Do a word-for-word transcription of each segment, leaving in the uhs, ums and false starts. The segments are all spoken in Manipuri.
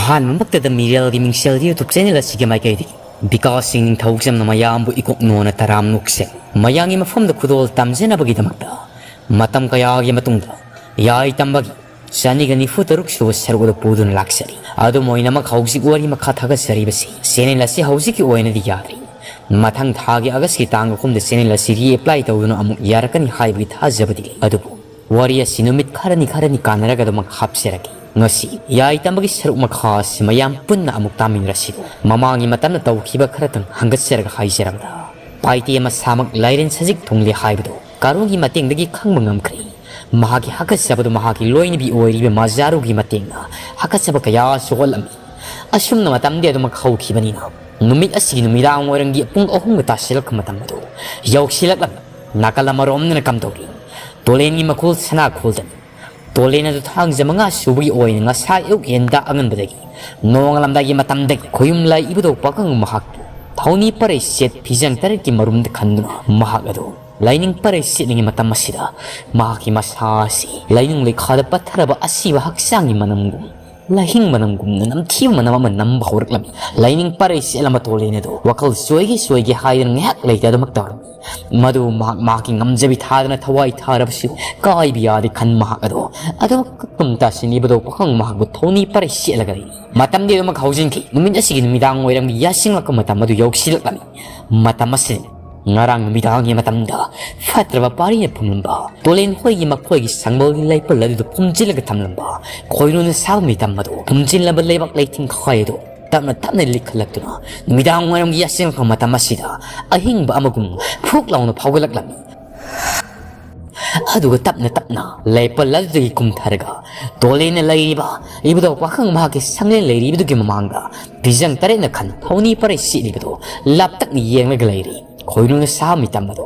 ꯑꯍꯥꯟꯕꯃꯛꯇꯗ ꯃꯤꯔꯦꯜꯒꯤ ꯃꯤꯡꯁꯦꯜ YouTube channel ꯑꯁꯤꯒꯤ ꯃꯥꯏꯀꯩꯗꯒꯤ ꯕꯤꯀꯥꯁ ꯁꯤꯡ ꯅꯤꯡꯊꯧꯖꯝꯅ ꯃꯌꯥꯝꯕꯨ ꯏꯀꯣꯛ ꯅꯣꯟꯅ ꯇꯔꯥꯝꯅ ꯑꯣꯛꯆꯔꯤ꯫ ꯃꯌꯥꯝꯒꯤ ꯃꯐꯝꯗ ꯈꯨꯗꯣꯜ ꯇꯝꯖꯅꯕꯒꯤꯗꯃꯛꯇ ꯃꯇꯝ ꯀꯌꯥꯒꯤ ꯃꯇꯨꯡꯗ ꯌꯥꯏ ꯇꯝꯕꯒꯤ ꯆꯅꯤꯒ ꯅꯤꯐꯨ ꯇꯔꯨꯛ ꯁꯨꯕ ꯁꯔꯨꯛ ꯑꯗꯨ ꯄꯨꯗꯨꯅ ꯂꯥꯛꯆꯔꯤ꯫ ꯑꯗꯨꯝ ꯑꯣꯏꯅꯃꯛ ꯍꯧꯖꯤꯛ ꯋꯥꯔꯤ ꯃꯈꯥ ꯊꯥꯒꯠꯆꯔꯤꯕꯁꯤ channel ꯑꯁꯤ ꯍꯧꯖꯤꯛꯀꯤ ꯑꯣꯏꯅꯗꯤ ꯌꯥꯗ꯭ꯔꯤ꯫ ꯃꯊꯪ ꯊꯥꯒꯤ August ꯀꯤ ꯇꯥꯡ ꯑꯍꯨꯝꯗ channel ꯑꯁꯤ reapply ꯇꯧꯗꯨꯅ ꯑꯃꯨꯛ ꯌꯥꯔꯛꯀꯅꯤ ꯍꯥꯏꯕꯒꯤ ꯊꯥꯖꯕꯗꯤ ꯂꯩ꯫ ꯑꯗꯨꯕꯨ ꯋꯥꯔꯤ ꯑꯁꯤ ꯅꯨꯃꯤꯠ ꯈꯔꯅꯤ ꯈꯔꯅꯤ ꯀꯥꯟꯅꯔꯒ ꯑꯗꯨꯃꯛ ꯍꯥꯞꯆꯔꯒꯦ꯫ ꯉꯁꯤ ꯌꯥꯏ ꯇꯝꯕꯒꯤ ꯁꯔꯨꯛ ꯃꯈꯥ ꯑꯁꯤ ꯃꯌꯥꯝ ꯄꯨꯟꯅ ꯑꯃꯨꯛ ꯇꯥꯃꯤꯟꯅꯔꯁꯤ꯫ ꯃꯃꯥꯡꯒꯤ ꯃꯇꯝꯗ ꯇꯧꯈꯤꯕ ꯈꯔꯇꯪ ꯍꯪꯒꯠꯆꯔꯒ ꯍꯥꯏꯖꯔꯕꯗ, ꯄꯥꯏꯇꯦ ꯃꯁꯥꯃꯛ ꯂꯥꯏꯔꯦꯟ ꯁꯖꯤꯛ ꯊꯨꯡꯂꯦ ꯍꯥꯏꯕꯗꯨ ꯀꯥꯔꯣꯡꯒꯤ ꯃꯇꯦꯡꯗꯒꯤ ꯈꯪꯕ ꯉꯝꯈ꯭ꯔꯦ꯫ ꯃꯍꯥꯛꯀꯤ ꯍꯥꯀꯠꯆꯕꯗꯨ ꯃꯍꯥꯛꯀꯤ ꯂꯣꯏꯅꯕꯤ ꯑꯣꯏꯔꯤꯕ ꯃꯖꯥꯔꯨꯒꯤ ꯃꯇꯦꯡꯅ ꯍꯥꯀꯠꯆꯕ ꯀꯌꯥ ꯁꯣꯛꯍꯜꯂꯝꯃꯤ꯫ ꯑꯁꯨꯝꯅ ꯃꯇꯝꯗꯤ ꯑꯗꯨꯃꯛ ꯍꯧꯈꯤꯕꯅꯤꯅ, ꯅꯨꯃꯤꯠ ꯑꯁꯤꯒꯤ ꯅꯨꯃꯤꯗꯥꯡ ꯋꯥꯏꯔꯝꯒꯤ ꯄꯨꯡ ꯑꯍꯨꯝꯒ ꯇꯥꯁꯤꯜꯂꯛꯄ ꯃꯇꯝ ꯑꯗꯨ ꯌꯧꯁꯤꯜꯂꯛꯂꯝꯃꯤ꯫ ꯅꯥꯀꯜ ꯑꯃꯔꯣꯝꯗꯅ ꯀꯝꯗꯧꯔꯤ? ꯇꯣꯂꯦꯟꯒꯤ ꯃꯈꯣꯜ ꯁꯅꯥ ꯈꯣꯜꯗꯅꯤ꯫ ꯇꯣꯂꯦꯟ ꯑꯗꯨ ꯊꯥꯡꯖ ꯃꯉꯥ ꯁꯨꯕꯒꯤ ꯑꯣꯏꯅ ꯉꯁꯥꯏ ꯑꯌꯨꯛ ꯌꯦꯟꯗꯥ ꯑꯉꯟꯕꯗꯒꯤ ꯅꯣꯡꯉꯥꯜꯂꯝꯗꯥꯏꯒꯤ ꯃꯇꯝꯗꯒꯤ ꯈꯣꯌꯨꯝ ꯂꯥꯏ ꯏꯕꯨꯙꯧ ꯄꯥꯈꯪ ꯃꯍꯥꯛꯄꯨ ꯊꯧꯅꯤ ꯄꯔꯩ ꯁꯦꯠ ꯐꯤꯖꯪ ꯇꯔꯦꯠꯀꯤ ꯃꯔꯨꯝꯗ ꯈꯟꯗꯨꯅ ꯃꯍꯥꯛ ꯑꯗꯨ ꯂꯥꯏꯅꯤꯡ ꯄꯔꯩ ꯁꯦꯠꯂꯤꯉꯩ ꯃꯇꯝ ꯑꯁꯤꯗ ꯃꯍꯥꯛꯀꯤ ꯃꯁꯥ ꯑꯁꯤ ꯂꯥꯏꯅꯤꯡ ꯂꯩꯈꯥꯗ ꯄꯠꯊꯔꯕ ꯑꯁꯤꯕ ꯍꯛꯆꯥꯡꯒꯤ ꯃꯅꯝꯒꯨꯝ, ꯂꯥꯏꯍꯤꯡ ꯃꯅꯝꯒꯨꯝꯅ ꯅꯝꯊꯤꯕ ꯃꯅꯝ ꯑꯃ ꯅꯝꯕ ꯍꯧꯔꯛꯂꯝꯃꯤ꯫ ꯂꯥꯏꯅꯤꯡ ꯄꯔꯩ ꯁꯦꯠꯂꯝꯕ ꯇꯣꯂꯦꯟ ꯑꯗꯨ ꯋꯥꯈꯜ ꯆꯣꯏꯒꯦ ꯆꯣꯏꯒꯦ ꯍꯥꯏꯗꯅ ꯉꯥꯏꯍꯥꯛ ꯂꯩꯇ ꯑꯗꯨꯃꯛ ꯇꯧꯔꯝꯃꯤ꯫ ꯃꯗꯨ ꯃꯍꯥꯛ ꯃꯍꯥꯛꯀꯤ ꯉꯝꯖꯕꯤ ꯊꯥꯗꯅ ꯊꯋꯥꯏ ꯊꯥꯔꯕꯁꯨ ꯀꯥꯏꯕ ꯌꯥꯗꯦ ꯈꯟ ꯃꯍꯥꯛ ꯑꯗꯣ ꯑꯗꯨꯃꯛ ꯀꯛꯇꯨꯝ ꯇꯥꯁꯤꯟ ꯏꯕꯨꯙꯧ ꯄꯥꯈꯪ ꯃꯍꯥꯛꯄꯨ ꯊꯧꯅꯤ ꯄꯔꯩ ꯁꯦꯠꯂꯒ ꯂꯩꯔꯤ꯫ ꯃꯇꯝꯗꯤ ꯑꯗꯨꯃꯛ ꯍꯧꯖꯤꯟꯈꯤ꯫ ꯅꯨꯃꯤꯠ ꯑꯁꯤꯒꯤ ꯅꯨꯃꯤꯗꯥꯡ ꯋꯥꯏꯔꯝꯒꯤ ꯌꯥꯆꯪꯂꯛꯄ ꯃꯇꯝ ꯑꯗꯨ ꯌꯧꯁꯤꯜꯂꯛꯂꯝꯃꯤ꯫ ꯃꯇꯝ ꯑꯁꯤ ꯉꯔꯥꯡ ꯅꯨꯃꯤꯗꯥꯡꯒꯤ ꯃꯇꯝꯗ ꯐꯠꯇ꯭ꯔꯕ ꯄꯥꯔꯤꯅ ꯐꯝꯂꯝꯕ ꯇꯣꯂꯦꯟ ꯍꯣꯏꯒꯤ ꯃꯈꯣꯏꯒꯤ ꯁꯪꯕꯜꯒꯤ ꯂꯩꯄꯜ ꯑꯗꯨꯗ ꯐꯨꯝꯖꯤꯜꯂꯒ ꯊꯝꯂꯝꯕ ꯈꯣꯏꯔꯨꯅ ꯁꯥꯕ ꯃꯤꯇꯝ ꯑꯗꯨ ꯐꯨꯝꯖꯤꯜꯂꯕ ꯂꯩꯕꯥꯛ ꯂꯩꯊꯤꯡ ꯈꯥꯏ ꯑꯗꯨ ꯇꯞꯅ ꯇꯞꯅ ꯂꯤꯈꯠꯂꯛꯇꯨꯅ ꯅꯨꯃꯤꯗꯥꯡ ꯋꯥꯏꯔꯝꯒꯤ ꯌꯥꯆꯪꯂꯛꯄ ꯃꯇꯝ ꯑꯁꯤꯗ ꯑꯍꯤꯡꯕ ꯑꯃꯒꯨꯝ ꯐꯨꯛ ꯂꯥꯎꯅ ꯐꯥꯎꯒꯠꯂꯛꯂꯝꯃꯤ꯫ ꯑꯗꯨꯒ ꯇꯞꯅ ꯇꯞꯅ ꯂꯩꯄꯜ ꯑꯗꯨꯗꯒꯤ ꯀꯨꯝꯊꯔꯒ ꯇꯣꯂꯦꯟꯅ ꯂꯩꯔꯤꯕ ꯏꯕꯨꯙꯧ ꯄꯥꯈꯪ ꯃꯍꯥꯛꯀꯤ ꯁꯪꯂꯦꯟ ꯂꯩꯔꯤꯕꯗꯨꯒꯤ ꯃꯃꯥꯡꯗ ꯐꯤꯖꯪ ꯇꯔꯦꯠꯅ ꯈꯟ ꯊꯧꯅꯤ ꯄꯔꯩ ꯁꯦꯠꯂꯤꯕꯗꯨ ꯂꯥꯞꯇꯛꯅ ꯌꯦꯡꯂꯒ ꯂꯩꯔꯤ꯫ ꯈꯣꯏꯔꯨꯅ ꯁꯥꯕ ꯃꯤꯇꯝ ꯑꯗꯨ,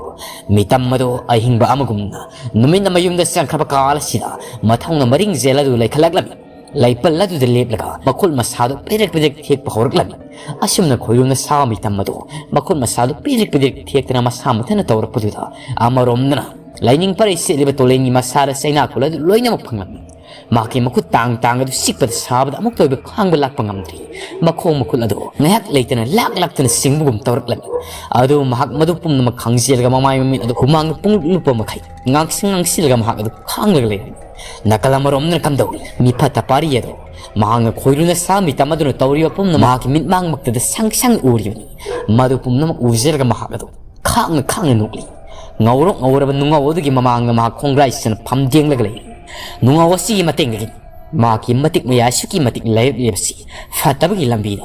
ꯃꯤꯇꯝ ꯑꯗꯨ ꯑꯍꯤꯡꯕ ꯑꯃꯒꯨꯝꯅ ꯅꯨꯃꯤꯠꯅ ꯃꯌꯨꯝꯗ ꯆꯪꯈ꯭ꯔꯕ ꯀꯥꯜ ꯑꯁꯤꯗ ꯃꯊꯧꯅ ꯃꯔꯤꯡ ꯖꯦꯜ ꯑꯗꯨ ꯂꯩꯈꯠꯂꯛꯂꯝꯃꯤ꯫ ꯂꯩꯄꯜ ꯑꯗꯨꯗ ꯂꯦꯞꯂꯒ ꯃꯈꯨꯠ ꯃꯁꯥꯗꯨ ꯄꯤꯗ꯭ꯔꯤꯛ ꯄꯤꯗ꯭ꯔꯤꯛ ꯊꯦꯛꯄ ꯍꯧꯔꯛꯂꯝꯃꯤ꯫ ꯑꯁꯨꯝꯅ ꯈꯣꯏꯔꯨꯅ ꯁꯥꯕ ꯃꯤꯇꯝ ꯑꯗꯨ ꯃꯈꯨꯠ ꯃꯁꯥꯗꯨ ꯄꯤꯗ꯭ꯔꯤꯛ ꯄꯤꯗ꯭ꯔꯤꯛ ꯊꯦꯛꯇꯅ ꯃꯁꯥ ꯃꯊꯟꯇ ꯇꯧꯔꯛꯄꯗꯨꯗ ꯑꯃꯔꯣꯝꯗꯅ ꯂꯥꯏꯅꯤꯡ ꯄꯔꯩ ꯁꯦꯠꯂꯤꯕ ꯇꯣꯂꯦꯟꯒꯤ ꯃꯁꯥꯗ ꯆꯩꯅꯥ ꯈꯨꯠ ꯑꯗꯨ ꯂꯣꯏꯅꯃꯛ ꯐꯪꯂꯝꯃꯤ꯫ ꯃꯍꯥꯛꯀꯤ ꯃꯈꯨꯠ ꯇꯥꯡ ꯇꯥꯡ ꯑꯗꯨ ꯆꯤꯛꯄꯗ ꯁꯥꯕꯗ ꯑꯃꯨꯛꯇ ꯑꯣꯏꯕ ꯈꯥꯡꯕ ꯂꯥꯛꯄ ꯉꯝꯗ꯭ꯔꯤ꯫ ꯃꯈꯣꯡ ꯃꯈꯨꯠ ꯑꯗꯨ ꯉꯥꯏꯍꯥꯛ ꯂꯩꯇꯅ ꯂꯥꯛ ꯂꯥꯛꯇꯅ ꯆꯤꯡꯕꯒꯨꯝ ꯇꯧꯔꯛꯂꯝꯃꯤ꯫ ꯑꯗꯨꯕꯨ ꯃꯍꯥꯛ ꯃꯗꯨ ꯄꯨꯝꯅꯃꯛ ꯈꯪꯖꯤꯜꯂꯒ ꯃꯃꯥꯏ ꯃꯃꯤꯠ ꯑꯗꯨ ꯍꯨꯃꯥꯡꯅ ꯄꯨꯡꯂꯨꯞ ꯂꯨꯞꯄ ꯃꯈꯩ ꯉꯥꯡꯁꯪ ꯉꯥꯡꯁꯤꯜꯂꯒ ꯃꯍꯥꯛ ꯑꯗꯨ ꯈꯥꯡꯂꯒ ꯂꯩꯔꯝꯃꯤ꯫ ꯅꯥꯀꯜ ꯑꯃꯔꯣꯝꯗꯅ ꯀꯝꯗꯧꯏ? ꯃꯤꯐꯠꯇ ꯄꯥꯔꯤ ꯑꯗꯨ ꯃꯍꯥꯛꯅ ꯈꯣꯏꯔꯨꯅ ꯁꯥ ꯃꯤꯇꯝ ꯑꯗꯨꯅ ꯇꯧꯔꯤꯕ ꯄꯨꯝꯅꯃꯛ ꯃꯍꯥꯛꯀꯤ ꯃꯤꯠꯃꯥꯡꯃꯛꯇꯗ ꯁꯪ ꯁꯪ ꯎꯔꯤꯕꯅꯤ꯫ ꯃꯗꯨ ꯄꯨꯝꯅꯃꯛ ꯎꯖꯔꯒ ꯃꯍꯥꯛ ꯑꯗꯨ ꯈꯥꯡꯅ ꯈꯥꯡꯅ ꯅꯣꯛꯂꯤ꯫ ꯉꯧꯔꯣꯛ ꯉꯧꯔꯕ ꯅꯨꯡꯉꯥꯎ ꯑꯗꯨꯒꯤ ꯃꯃꯥꯡꯗ ꯃꯍꯥꯛ ꯈꯣꯡꯒ꯭ꯔꯥꯏ ꯆꯟꯅ ꯐꯝꯗꯦꯡꯂꯒ ꯂꯩꯔꯤ꯫ ꯅꯨꯡꯉꯥꯎ ꯑꯁꯤꯒꯤ ꯃꯇꯦꯡꯗꯒꯤ ꯃꯍꯥꯛꯀꯤ ꯃꯇꯤꯛ ꯃꯌꯥꯏ ꯑꯁꯨꯛꯀꯤ ꯃꯇꯤꯛ ꯂꯩꯔꯛꯂꯤꯕꯁꯤ ꯐꯠꯇꯕꯒꯤ ꯂꯝꯕꯤꯗ꯫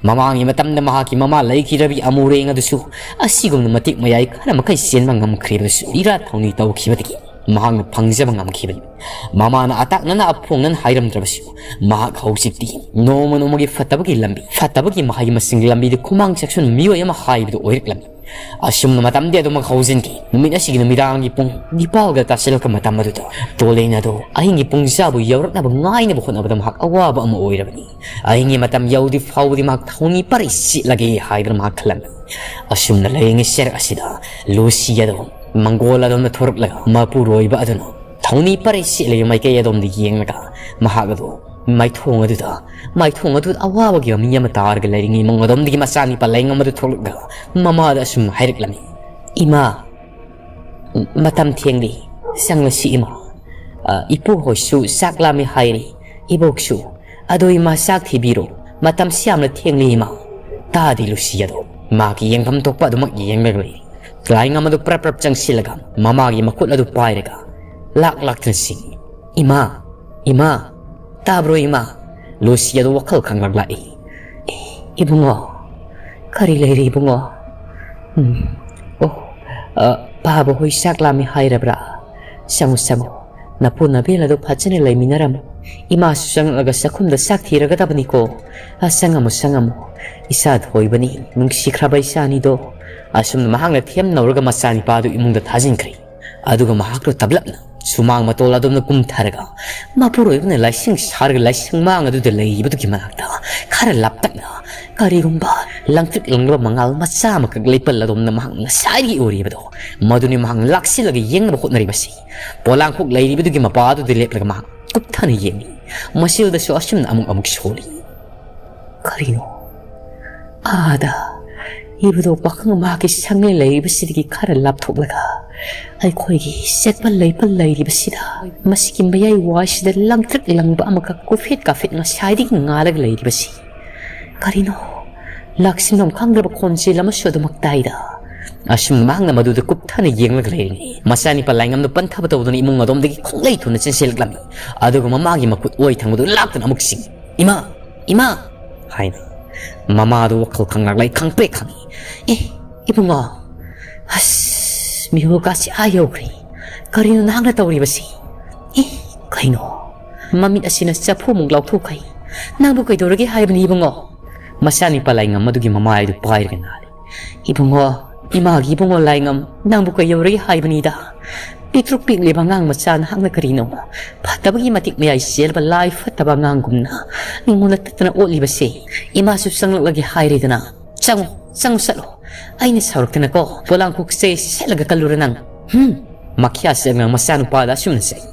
ꯃꯃꯥꯡꯒꯤ ꯃꯇꯝꯗ ꯃꯍꯥꯛꯀꯤ ꯃꯃꯥ ꯂꯩꯈꯤꯗ꯭ꯔꯕꯤ ꯑꯃꯨꯔꯦꯡ ꯑꯗꯨꯁꯨ ꯑꯁꯤꯒꯨꯝꯅ ꯃꯇꯤꯛ ꯃꯌꯥꯏ ꯈꯔ ꯃꯈꯩ ꯆꯦꯟꯕ ꯉꯝꯈ꯭ꯔꯤꯕꯁꯨ ꯏꯔꯥꯠ ꯊꯧꯅꯤ ꯇꯧꯈꯤꯕꯗꯒꯤ ꯃꯍꯥꯛꯅ ꯐꯪꯖꯕ ꯉꯝꯈꯤꯕꯅꯤ꯫ ꯃꯃꯥꯅ ꯑꯇꯥꯛꯅꯅ ꯑꯐꯣꯡꯅꯅ ꯍꯥꯏꯔꯝꯗ꯭ꯔꯕꯁꯨ ꯃꯍꯥꯛ ꯍꯧꯖꯤꯛꯇꯤ ꯅꯣꯡꯃ ꯅꯣꯡꯃꯒꯤ ꯐꯠꯇꯕꯒꯤ ꯂꯝꯕꯤ, ꯐꯠꯇꯕꯒꯤ ꯃꯍꯩ ꯃꯁꯤꯡ ꯂꯝꯕꯤꯗ ꯈꯨꯃꯥꯡ ꯆꯥꯛꯁꯟꯕ ꯃꯤꯑꯣꯏ ꯑꯃ ꯍꯥꯏꯕꯗꯨ ꯑꯣꯏꯔꯛꯂꯝꯃꯤ꯫ ꯑꯁꯨꯝꯅ ꯃꯇꯝꯗꯤ ꯑꯗꯨꯃꯛ ꯍꯧꯖꯤꯟꯈꯤ꯫ ꯅꯨꯃꯤꯠ ꯑꯁꯤꯒꯤ ꯅꯨꯃꯤꯗꯥꯡꯒꯤ ꯄꯨꯡ ꯅꯤꯄꯥꯜꯒ ꯇꯥꯁꯤꯜꯂꯛꯄ ꯃꯇꯝ ꯑꯗꯨꯗ ꯇꯣꯂꯦꯟ ꯑꯗꯨ ꯑꯍꯤꯡꯒꯤ ꯄꯨꯡ ꯆꯥꯕꯨ ꯌꯧꯔꯛꯅꯕ ꯉꯥꯏꯅꯕ ꯍꯣꯠꯅꯕꯗ ꯃꯍꯥꯛ ꯑꯋꯥꯕ ꯑꯃ ꯑꯣꯏꯔꯕꯅꯤ꯫ ꯑꯍꯤꯡꯒꯤ ꯃꯇꯝ ꯌꯧꯗ꯭ꯔꯤ ꯐꯥꯎꯕꯗꯤ ꯃꯍꯥꯛ ꯊꯧꯅꯤ ꯄꯔꯩ ꯁꯤꯠꯂꯒꯦ ꯍꯥꯏꯗꯨꯅ ꯃꯍꯥꯛ ꯈꯜꯂꯝꯃꯤ꯫ ꯑꯁꯨꯝꯅ ꯂꯩꯔꯤꯉꯩ ꯆꯦꯔꯛ ꯑꯁꯤꯗ ꯂꯨꯁꯤ ꯑꯗꯨ ꯃꯪꯒꯣꯜ ꯑꯗꯣꯝꯗ ꯊꯣꯔꯛꯂꯒ ꯃꯄꯨꯔꯣꯏꯕ ꯑꯗꯨꯅ ꯊꯧꯅꯤ ꯄꯔꯩ ꯁꯤꯠꯂꯤꯕ ꯃꯥꯏꯀꯩ ꯑꯗꯣꯝꯗ ꯌꯦꯡꯂꯒ ꯃꯍꯥꯛ ꯑꯗꯨ ꯃꯥꯏꯊꯣꯡ ꯑꯗꯨꯗ, ꯃꯥꯏꯊꯣꯡ ꯑꯗꯨꯗ ꯑꯋꯥꯕꯒꯤ ꯃꯃꯤ ꯑꯃ ꯇꯥꯔꯒ ꯂꯩꯔꯤꯉꯩ ꯏꯃꯨꯡ ꯑꯗꯣꯝꯗꯒꯤ ꯃꯆꯥꯅꯤꯄꯥ ꯂꯥꯏꯌꯦꯡ ꯑꯃꯗꯨ ꯊꯣꯛꯂꯛꯂꯒ ꯃꯃꯥꯗ ꯑꯁꯨꯝꯅ ꯍꯥꯏꯔꯛꯂꯝꯃꯤ, "ꯏꯃꯥ, ꯃꯇꯝ ꯊꯦꯡꯂꯤ, ꯆꯪꯂꯁꯤ ꯏꯃꯥ꯫ ꯑ, ꯏꯄꯨ ꯍꯣꯏꯁꯨ ꯆꯥꯛ ꯂꯥꯝꯃꯤ ꯍꯥꯏꯔꯤ, ꯏꯕꯣꯛꯁꯨ꯫ ꯑꯗꯣ ꯏꯃꯥ, ꯆꯥꯛ ꯊꯤꯕꯤꯔꯣ, ꯃꯇꯝꯁꯤ ꯌꯥꯝꯅ ꯊꯦꯡꯂꯤ ꯏꯃꯥ"꯫ ꯇꯥꯗꯤ ꯂꯨꯁꯤ ꯑꯗꯣ ꯃꯍꯥꯛꯀꯤ ꯌꯦꯡꯐꯝ ꯊꯣꯛꯄ ꯑꯗꯨꯃꯛ ꯌꯦꯡꯂꯒ ꯂꯩꯔꯤ꯫ ꯂꯥꯏꯌꯦꯡ ꯑꯃꯗꯨ ꯄ꯭ꯔꯞ ꯄ꯭ꯔꯞ ꯆꯪꯁꯤꯜꯂꯒ ꯃꯃꯥꯒꯤ ꯃꯈꯨꯠ ꯑꯗꯨ ꯄꯥꯏꯔꯒ ꯂꯥꯛ ꯂꯥꯛꯇꯨꯅ ꯆꯤꯡꯏ꯫ "ꯏꯃꯥ, ꯏꯃꯥ, ꯇꯥꯕ꯭ꯔꯣ ꯏꯃꯥ?" ꯂꯨꯁꯤ ꯑꯗꯨ ꯋꯥꯈꯜ ꯈꯪꯂꯛ ꯂꯥꯛꯏ꯫ "ꯑꯦ, ꯏꯕꯨꯡꯉꯣ, ꯀꯔꯤ ꯂꯩꯔꯦ ꯏꯕꯨꯡꯉꯣ? ꯎꯝ, ꯑꯣ, ꯑ, ꯄꯥꯕ ꯍꯣꯏ ꯆꯥꯛ ꯂꯥꯝꯃꯤ ꯍꯥꯏꯔꯕ꯭ꯔꯥ? ꯆꯪꯉꯨ, ꯆꯪꯉꯨ꯫ ꯅꯄꯨ ꯅꯕꯦꯜ ꯑꯗꯨ ꯐꯖꯅ ꯂꯩꯃꯤꯟꯅꯔꯝꯃꯨ꯫ ꯏꯃꯥꯁꯨ ꯆꯪꯂꯛꯂꯒ ꯆꯥꯛꯈꯨꯝꯗ ꯆꯥꯛ ꯊꯤꯔꯒꯗꯕꯅꯤꯀꯣ꯫ ꯑ, ꯆꯪꯉꯝꯃꯨ, ꯆꯪꯉꯝꯃꯨ꯫ ꯏꯆꯥ ꯊꯣꯏꯕꯅꯤ, ꯅꯨꯡꯁꯤꯈ꯭ꯔꯕ ꯏꯆꯥꯅꯤꯗꯣ"꯫ ꯑꯁꯨꯝꯅ ꯃꯍꯥꯛꯅ ꯊꯦꯝꯅꯧꯔꯒ ꯃꯆꯥꯅꯤꯄꯥꯗꯨ ꯏꯃꯨꯡꯗ ꯊꯥꯖꯤꯟꯈ꯭ꯔꯦ꯫ ꯑꯗꯨꯒ ꯃꯍꯥꯛꯇꯣ ꯇꯞꯂꯞꯅ ꯁꯨꯃꯥꯡ ꯃꯇꯣꯜ ꯑꯗꯣꯝꯗ ꯀꯨꯝꯊꯔꯒ ꯃꯄꯨꯔꯣꯏꯕꯅ ꯂꯥꯏꯁꯪ ꯁꯥꯔꯒ ꯂꯥꯏꯁꯪ ꯃꯥꯡ ꯑꯗꯨꯗ ꯂꯩꯔꯤꯕꯗꯨꯒꯤ ꯃꯅꯥꯛꯇ ꯈꯔ ꯂꯥꯞꯇꯛꯅ ꯀꯔꯤꯒꯨꯝꯕ ꯂꯪꯇ꯭ꯔꯤꯛ ꯂꯪꯂꯕ ꯃꯉꯥꯜ ꯃꯆꯥ ꯑꯃꯈꯛ ꯂꯩꯄꯜ ꯑꯗꯣꯝꯗ ꯃꯍꯥꯛꯅ ꯉꯁꯥꯏꯗꯒꯤ ꯎꯔꯤꯕꯗꯣ, ꯃꯗꯨꯅꯤ ꯃꯍꯥꯛꯅ ꯂꯥꯛꯁꯤꯜꯂꯒ ꯌꯦꯡꯅꯕ ꯍꯣꯠꯅꯔꯤꯕꯁꯤ꯫ ꯄꯣꯂꯥꯡꯈꯣꯛ ꯂꯩꯔꯤꯕꯗꯨꯒꯤ ꯃꯄꯥ ꯑꯗꯨꯗ ꯂꯦꯞꯂꯒ ꯃꯍꯥꯛ ꯀꯨꯞꯊꯅ ꯌꯦꯡꯂꯤ꯫ ꯃꯁꯤꯗꯁꯨ ꯑꯁꯨꯝꯅ ꯑꯃꯨꯛ ꯑꯃꯨꯛ ꯁꯣꯜꯂꯤ꯫ ꯀꯔꯤꯅꯣ? ꯑꯥꯗ ꯏꯕꯨꯙꯧ ꯄꯥꯈꯪ ꯃꯍꯥꯛꯀꯤ ꯁꯪꯂꯦꯟ ꯂꯩꯔꯤꯕꯁꯤꯗꯒꯤ ꯈꯔ ꯂꯥꯞꯊꯣꯛꯂꯒ ꯑꯩꯈꯣꯏꯒꯤ ꯆꯦꯠꯄ ꯂꯩꯄ ꯂꯩꯔꯤꯕꯁꯤꯗ, ꯃꯁꯤꯒꯤ ꯃꯌꯥꯏ ꯋꯥꯏꯁꯤꯗ ꯂꯪꯇ꯭ꯔꯤꯛ ꯂꯪꯕ ꯑꯃꯈꯛ ꯀꯨꯐꯦꯠ ꯀꯥꯐꯦꯠ ꯉꯁꯥꯏꯗꯒꯤ ꯉꯥꯜꯂꯒ ꯂꯩꯔꯤꯕꯁꯤ ꯀꯔꯤꯅꯣ? ꯂꯥꯛꯁꯤꯟꯐꯝ ꯈꯪꯗ꯭ꯔꯕ ꯈꯣꯟꯖꯦꯜ ꯑꯃꯁꯨ ꯑꯗꯨꯃꯛ ꯇꯥꯏꯗ꯫ ꯑꯁꯨꯝꯅ ꯃꯍꯥꯛꯅ ꯃꯗꯨꯗ ꯀꯨꯞꯊꯅ ꯌꯦꯡꯂꯒ ꯂꯩꯔꯤꯉꯩ, ꯃꯆꯥꯅꯤꯄꯥ ꯂꯥꯏꯉꯝꯗꯨ ꯄꯟꯊꯕ ꯇꯧꯗꯨꯅ ꯏꯃꯨꯡ ꯑꯗꯣꯝꯗꯒꯤ ꯈꯣꯡꯂꯩ ꯊꯨꯅ ꯆꯦꯟꯁꯤꯜꯂꯛꯂꯝꯃꯤ꯫ ꯑꯗꯨꯒ ꯃꯃꯥꯒꯤ ꯃꯈꯨꯠ ꯑꯣꯏ ꯊꯪꯕꯗꯨ ꯂꯥꯛꯇꯨꯅ ꯑꯃꯨꯛ ꯆꯤꯡꯏ꯫ "ꯏꯃꯥ! ꯏꯃꯥ!" ꯍꯥꯏꯅ꯫ ꯃꯃꯥꯗꯨ ꯋꯥꯈꯜ ꯈꯪꯂꯛꯂꯦ, ꯈꯪꯄ꯭ꯔꯦꯛ ꯈꯪꯏ꯫ "ꯑꯦ, ꯏꯕꯨꯡꯉꯣ! ꯑꯁ, ꯃꯤꯍꯨ ꯀꯥꯁꯤ ꯑꯥ ꯌꯧꯈ꯭ꯔꯦ꯫ ꯀꯔꯤꯅꯣ ꯅꯍꯥꯛꯅ ꯇꯧꯔꯤꯕꯁꯤ? ꯑꯦ, ꯀꯩꯅꯣ? ꯃꯃꯤꯠ ꯑꯁꯤꯅ ꯆꯐꯨꯃꯨꯛ ꯂꯥꯎꯊꯣꯛꯈ꯭ꯔꯦ꯫ ꯅꯪꯕꯨ ꯀꯩꯗꯧꯔꯒꯦ ꯍꯥꯏꯕꯅꯤ, ꯏꯕꯨꯡꯉꯣ?" ꯃꯆꯥꯅꯤꯄꯥ ꯂꯥꯏꯉꯝ ꯑꯗꯨꯒꯤ ꯃꯃꯥꯏ ꯑꯗꯨ ꯄꯥꯏꯔꯒ ꯅꯥꯜꯂꯤ꯫ "ꯏꯕꯨꯡꯉꯣ, ꯏꯃꯥꯒꯤ ꯏꯕꯨꯡꯉꯣ ꯂꯥꯏꯉꯝ, ꯅꯪꯕꯨ ꯀꯩꯗꯧꯔꯒꯦ ꯍꯥꯏꯕꯅꯤꯗ? ꯄꯤꯛꯇ꯭ꯔꯨꯛ ꯄꯤꯛꯂꯤꯕ ꯑꯉꯥꯡ ꯃꯆꯥ ꯅꯍꯥꯛꯅ ꯀꯔꯤꯅꯣ? ꯐꯠꯇꯕꯒꯤ ꯃꯇꯤꯛ ꯃꯌꯥꯏ ꯆꯦꯜꯂꯕ ꯂꯥꯏ ꯐꯠꯇꯕ ꯑꯉꯥꯡꯒꯨꯝꯅ ꯑꯩꯉꯣꯟꯗ ꯇꯠꯇꯅ ꯑꯣꯠꯂꯤꯕꯁꯦ? ꯏꯃꯥꯁꯨ ꯆꯪꯂꯛꯂꯒꯦ ꯍꯥꯏꯔꯦꯗꯅ꯫ ꯆꯪꯉꯨ, ꯆꯪꯉꯨ ꯆꯠꯂꯣ꯫ ꯑꯩꯅ ꯁꯥꯎꯔꯛꯇꯅꯀꯣ, ꯄꯣꯂꯥꯡꯈꯣꯛꯁꯦ ꯁꯦꯠꯂꯒ ꯀꯜꯂꯨꯔ ꯅꯪ꯫ ꯍꯨꯝ!" ꯃꯈꯤꯌꯥ ꯆꯦꯠꯅ ꯃꯆꯥꯅꯨꯄꯥꯗ ꯑꯁꯨꯝꯅ ꯆꯩ꯫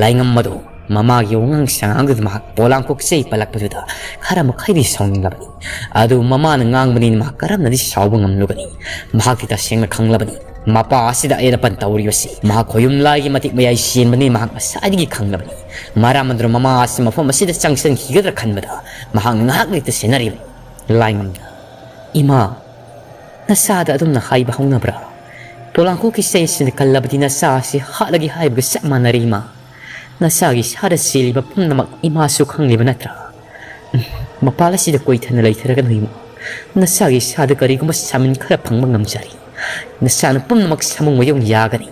ꯂꯥꯏꯉꯝ ꯑꯗꯨ ꯃꯃꯥꯒꯤ ꯋꯥꯉꯥꯡ ꯁꯉꯥꯡꯗꯨꯗ ꯃꯍꯥꯛ ꯄꯣꯂꯥꯡꯈꯣꯛꯁꯦ ꯄꯜꯂꯛꯄꯗꯨꯗ ꯈꯔ ꯃꯈꯩꯗꯤ ꯁꯥꯎꯅꯤꯡꯂꯕꯅꯤ꯫ ꯑꯗꯨ ꯃꯃꯥꯅ ꯉꯥꯡꯕꯅꯤꯅ ꯃꯍꯥꯛ ꯀꯔꯝꯅꯗꯤ ꯁꯥꯎꯕ ꯉꯝꯂꯨꯒꯅꯤ? ꯃꯍꯥꯛꯇꯤ ꯇꯁꯦꯡꯅ ꯈꯪꯂꯕꯅꯤ꯫ ꯃꯄꯥ ꯑꯁꯤꯗ ꯑꯌꯦꯠ ꯑꯄꯟ ꯇꯧꯔꯤꯕꯁꯤ ꯃꯍꯥꯛ ꯈꯣꯌꯨꯝ ꯂꯥꯏꯒꯤ ꯃꯇꯤꯛ ꯃꯌꯥꯏ ꯆꯦꯟꯕꯅꯤ ꯃꯍꯥꯛ ꯉꯁꯥꯏꯗꯒꯤ ꯈꯪꯂꯕꯅꯤ꯫ ꯃꯔꯝ ꯑꯗꯨꯅ ꯃꯃꯥ ꯑꯁꯤ ꯃꯐꯝ ꯑꯁꯤꯗ ꯆꯪꯁꯤꯟꯈꯤꯒꯗ꯭ꯔꯥ ꯈꯟꯕꯗ ꯃꯍꯥꯛꯅ ꯉꯥꯏꯍꯥꯛ ꯂꯩꯇ ꯁꯦꯟꯅꯔꯤꯕꯅꯤ꯫ ꯂꯥꯏꯉꯝꯅ, "ꯏꯃꯥ, ꯅꯁꯥꯗ ꯑꯗꯨꯝꯅ ꯍꯥꯏꯕ ꯍꯧꯅꯕ꯭ꯔꯥ? ꯄꯣꯂꯥꯡꯈꯣꯛꯀꯤ ꯆꯩꯁꯤꯅ ꯀꯜꯂꯕꯗꯤ ꯅꯆꯥ ꯑꯁꯤ ꯍꯥꯠꯂꯒꯦ ꯍꯥꯏꯕꯒ ꯆꯞ ꯃꯥꯟꯅꯔꯦ, ꯏꯃꯥ꯫ ꯅꯆꯥꯒꯤ ꯏꯁꯥꯗ ꯆꯦꯜꯂꯤꯕ ꯄꯨꯝꯅꯃꯛ ꯏꯃꯥꯁꯨ ꯈꯪꯂꯤꯕ ꯅꯠꯇ꯭ꯔꯥ? ꯎꯝ, ꯃꯄꯥꯜ ꯑꯁꯤꯗ ꯀꯣꯏꯊꯅ ꯂꯩꯊꯔꯒꯅꯨ, ꯏꯃꯥ꯫ ꯅꯆꯥꯒꯤ ꯏꯁꯥꯗ ꯀꯔꯤꯒꯨꯝꯕ ꯁꯥꯃꯤꯟ ꯈꯔ ꯐꯪꯕ ꯉꯝꯖꯔꯦ, ꯅꯆꯥꯅ ꯄꯨꯝꯅꯃꯛ ꯁꯥꯃꯨ ꯃꯌꯨꯡ ꯌꯥꯒꯅꯤ꯫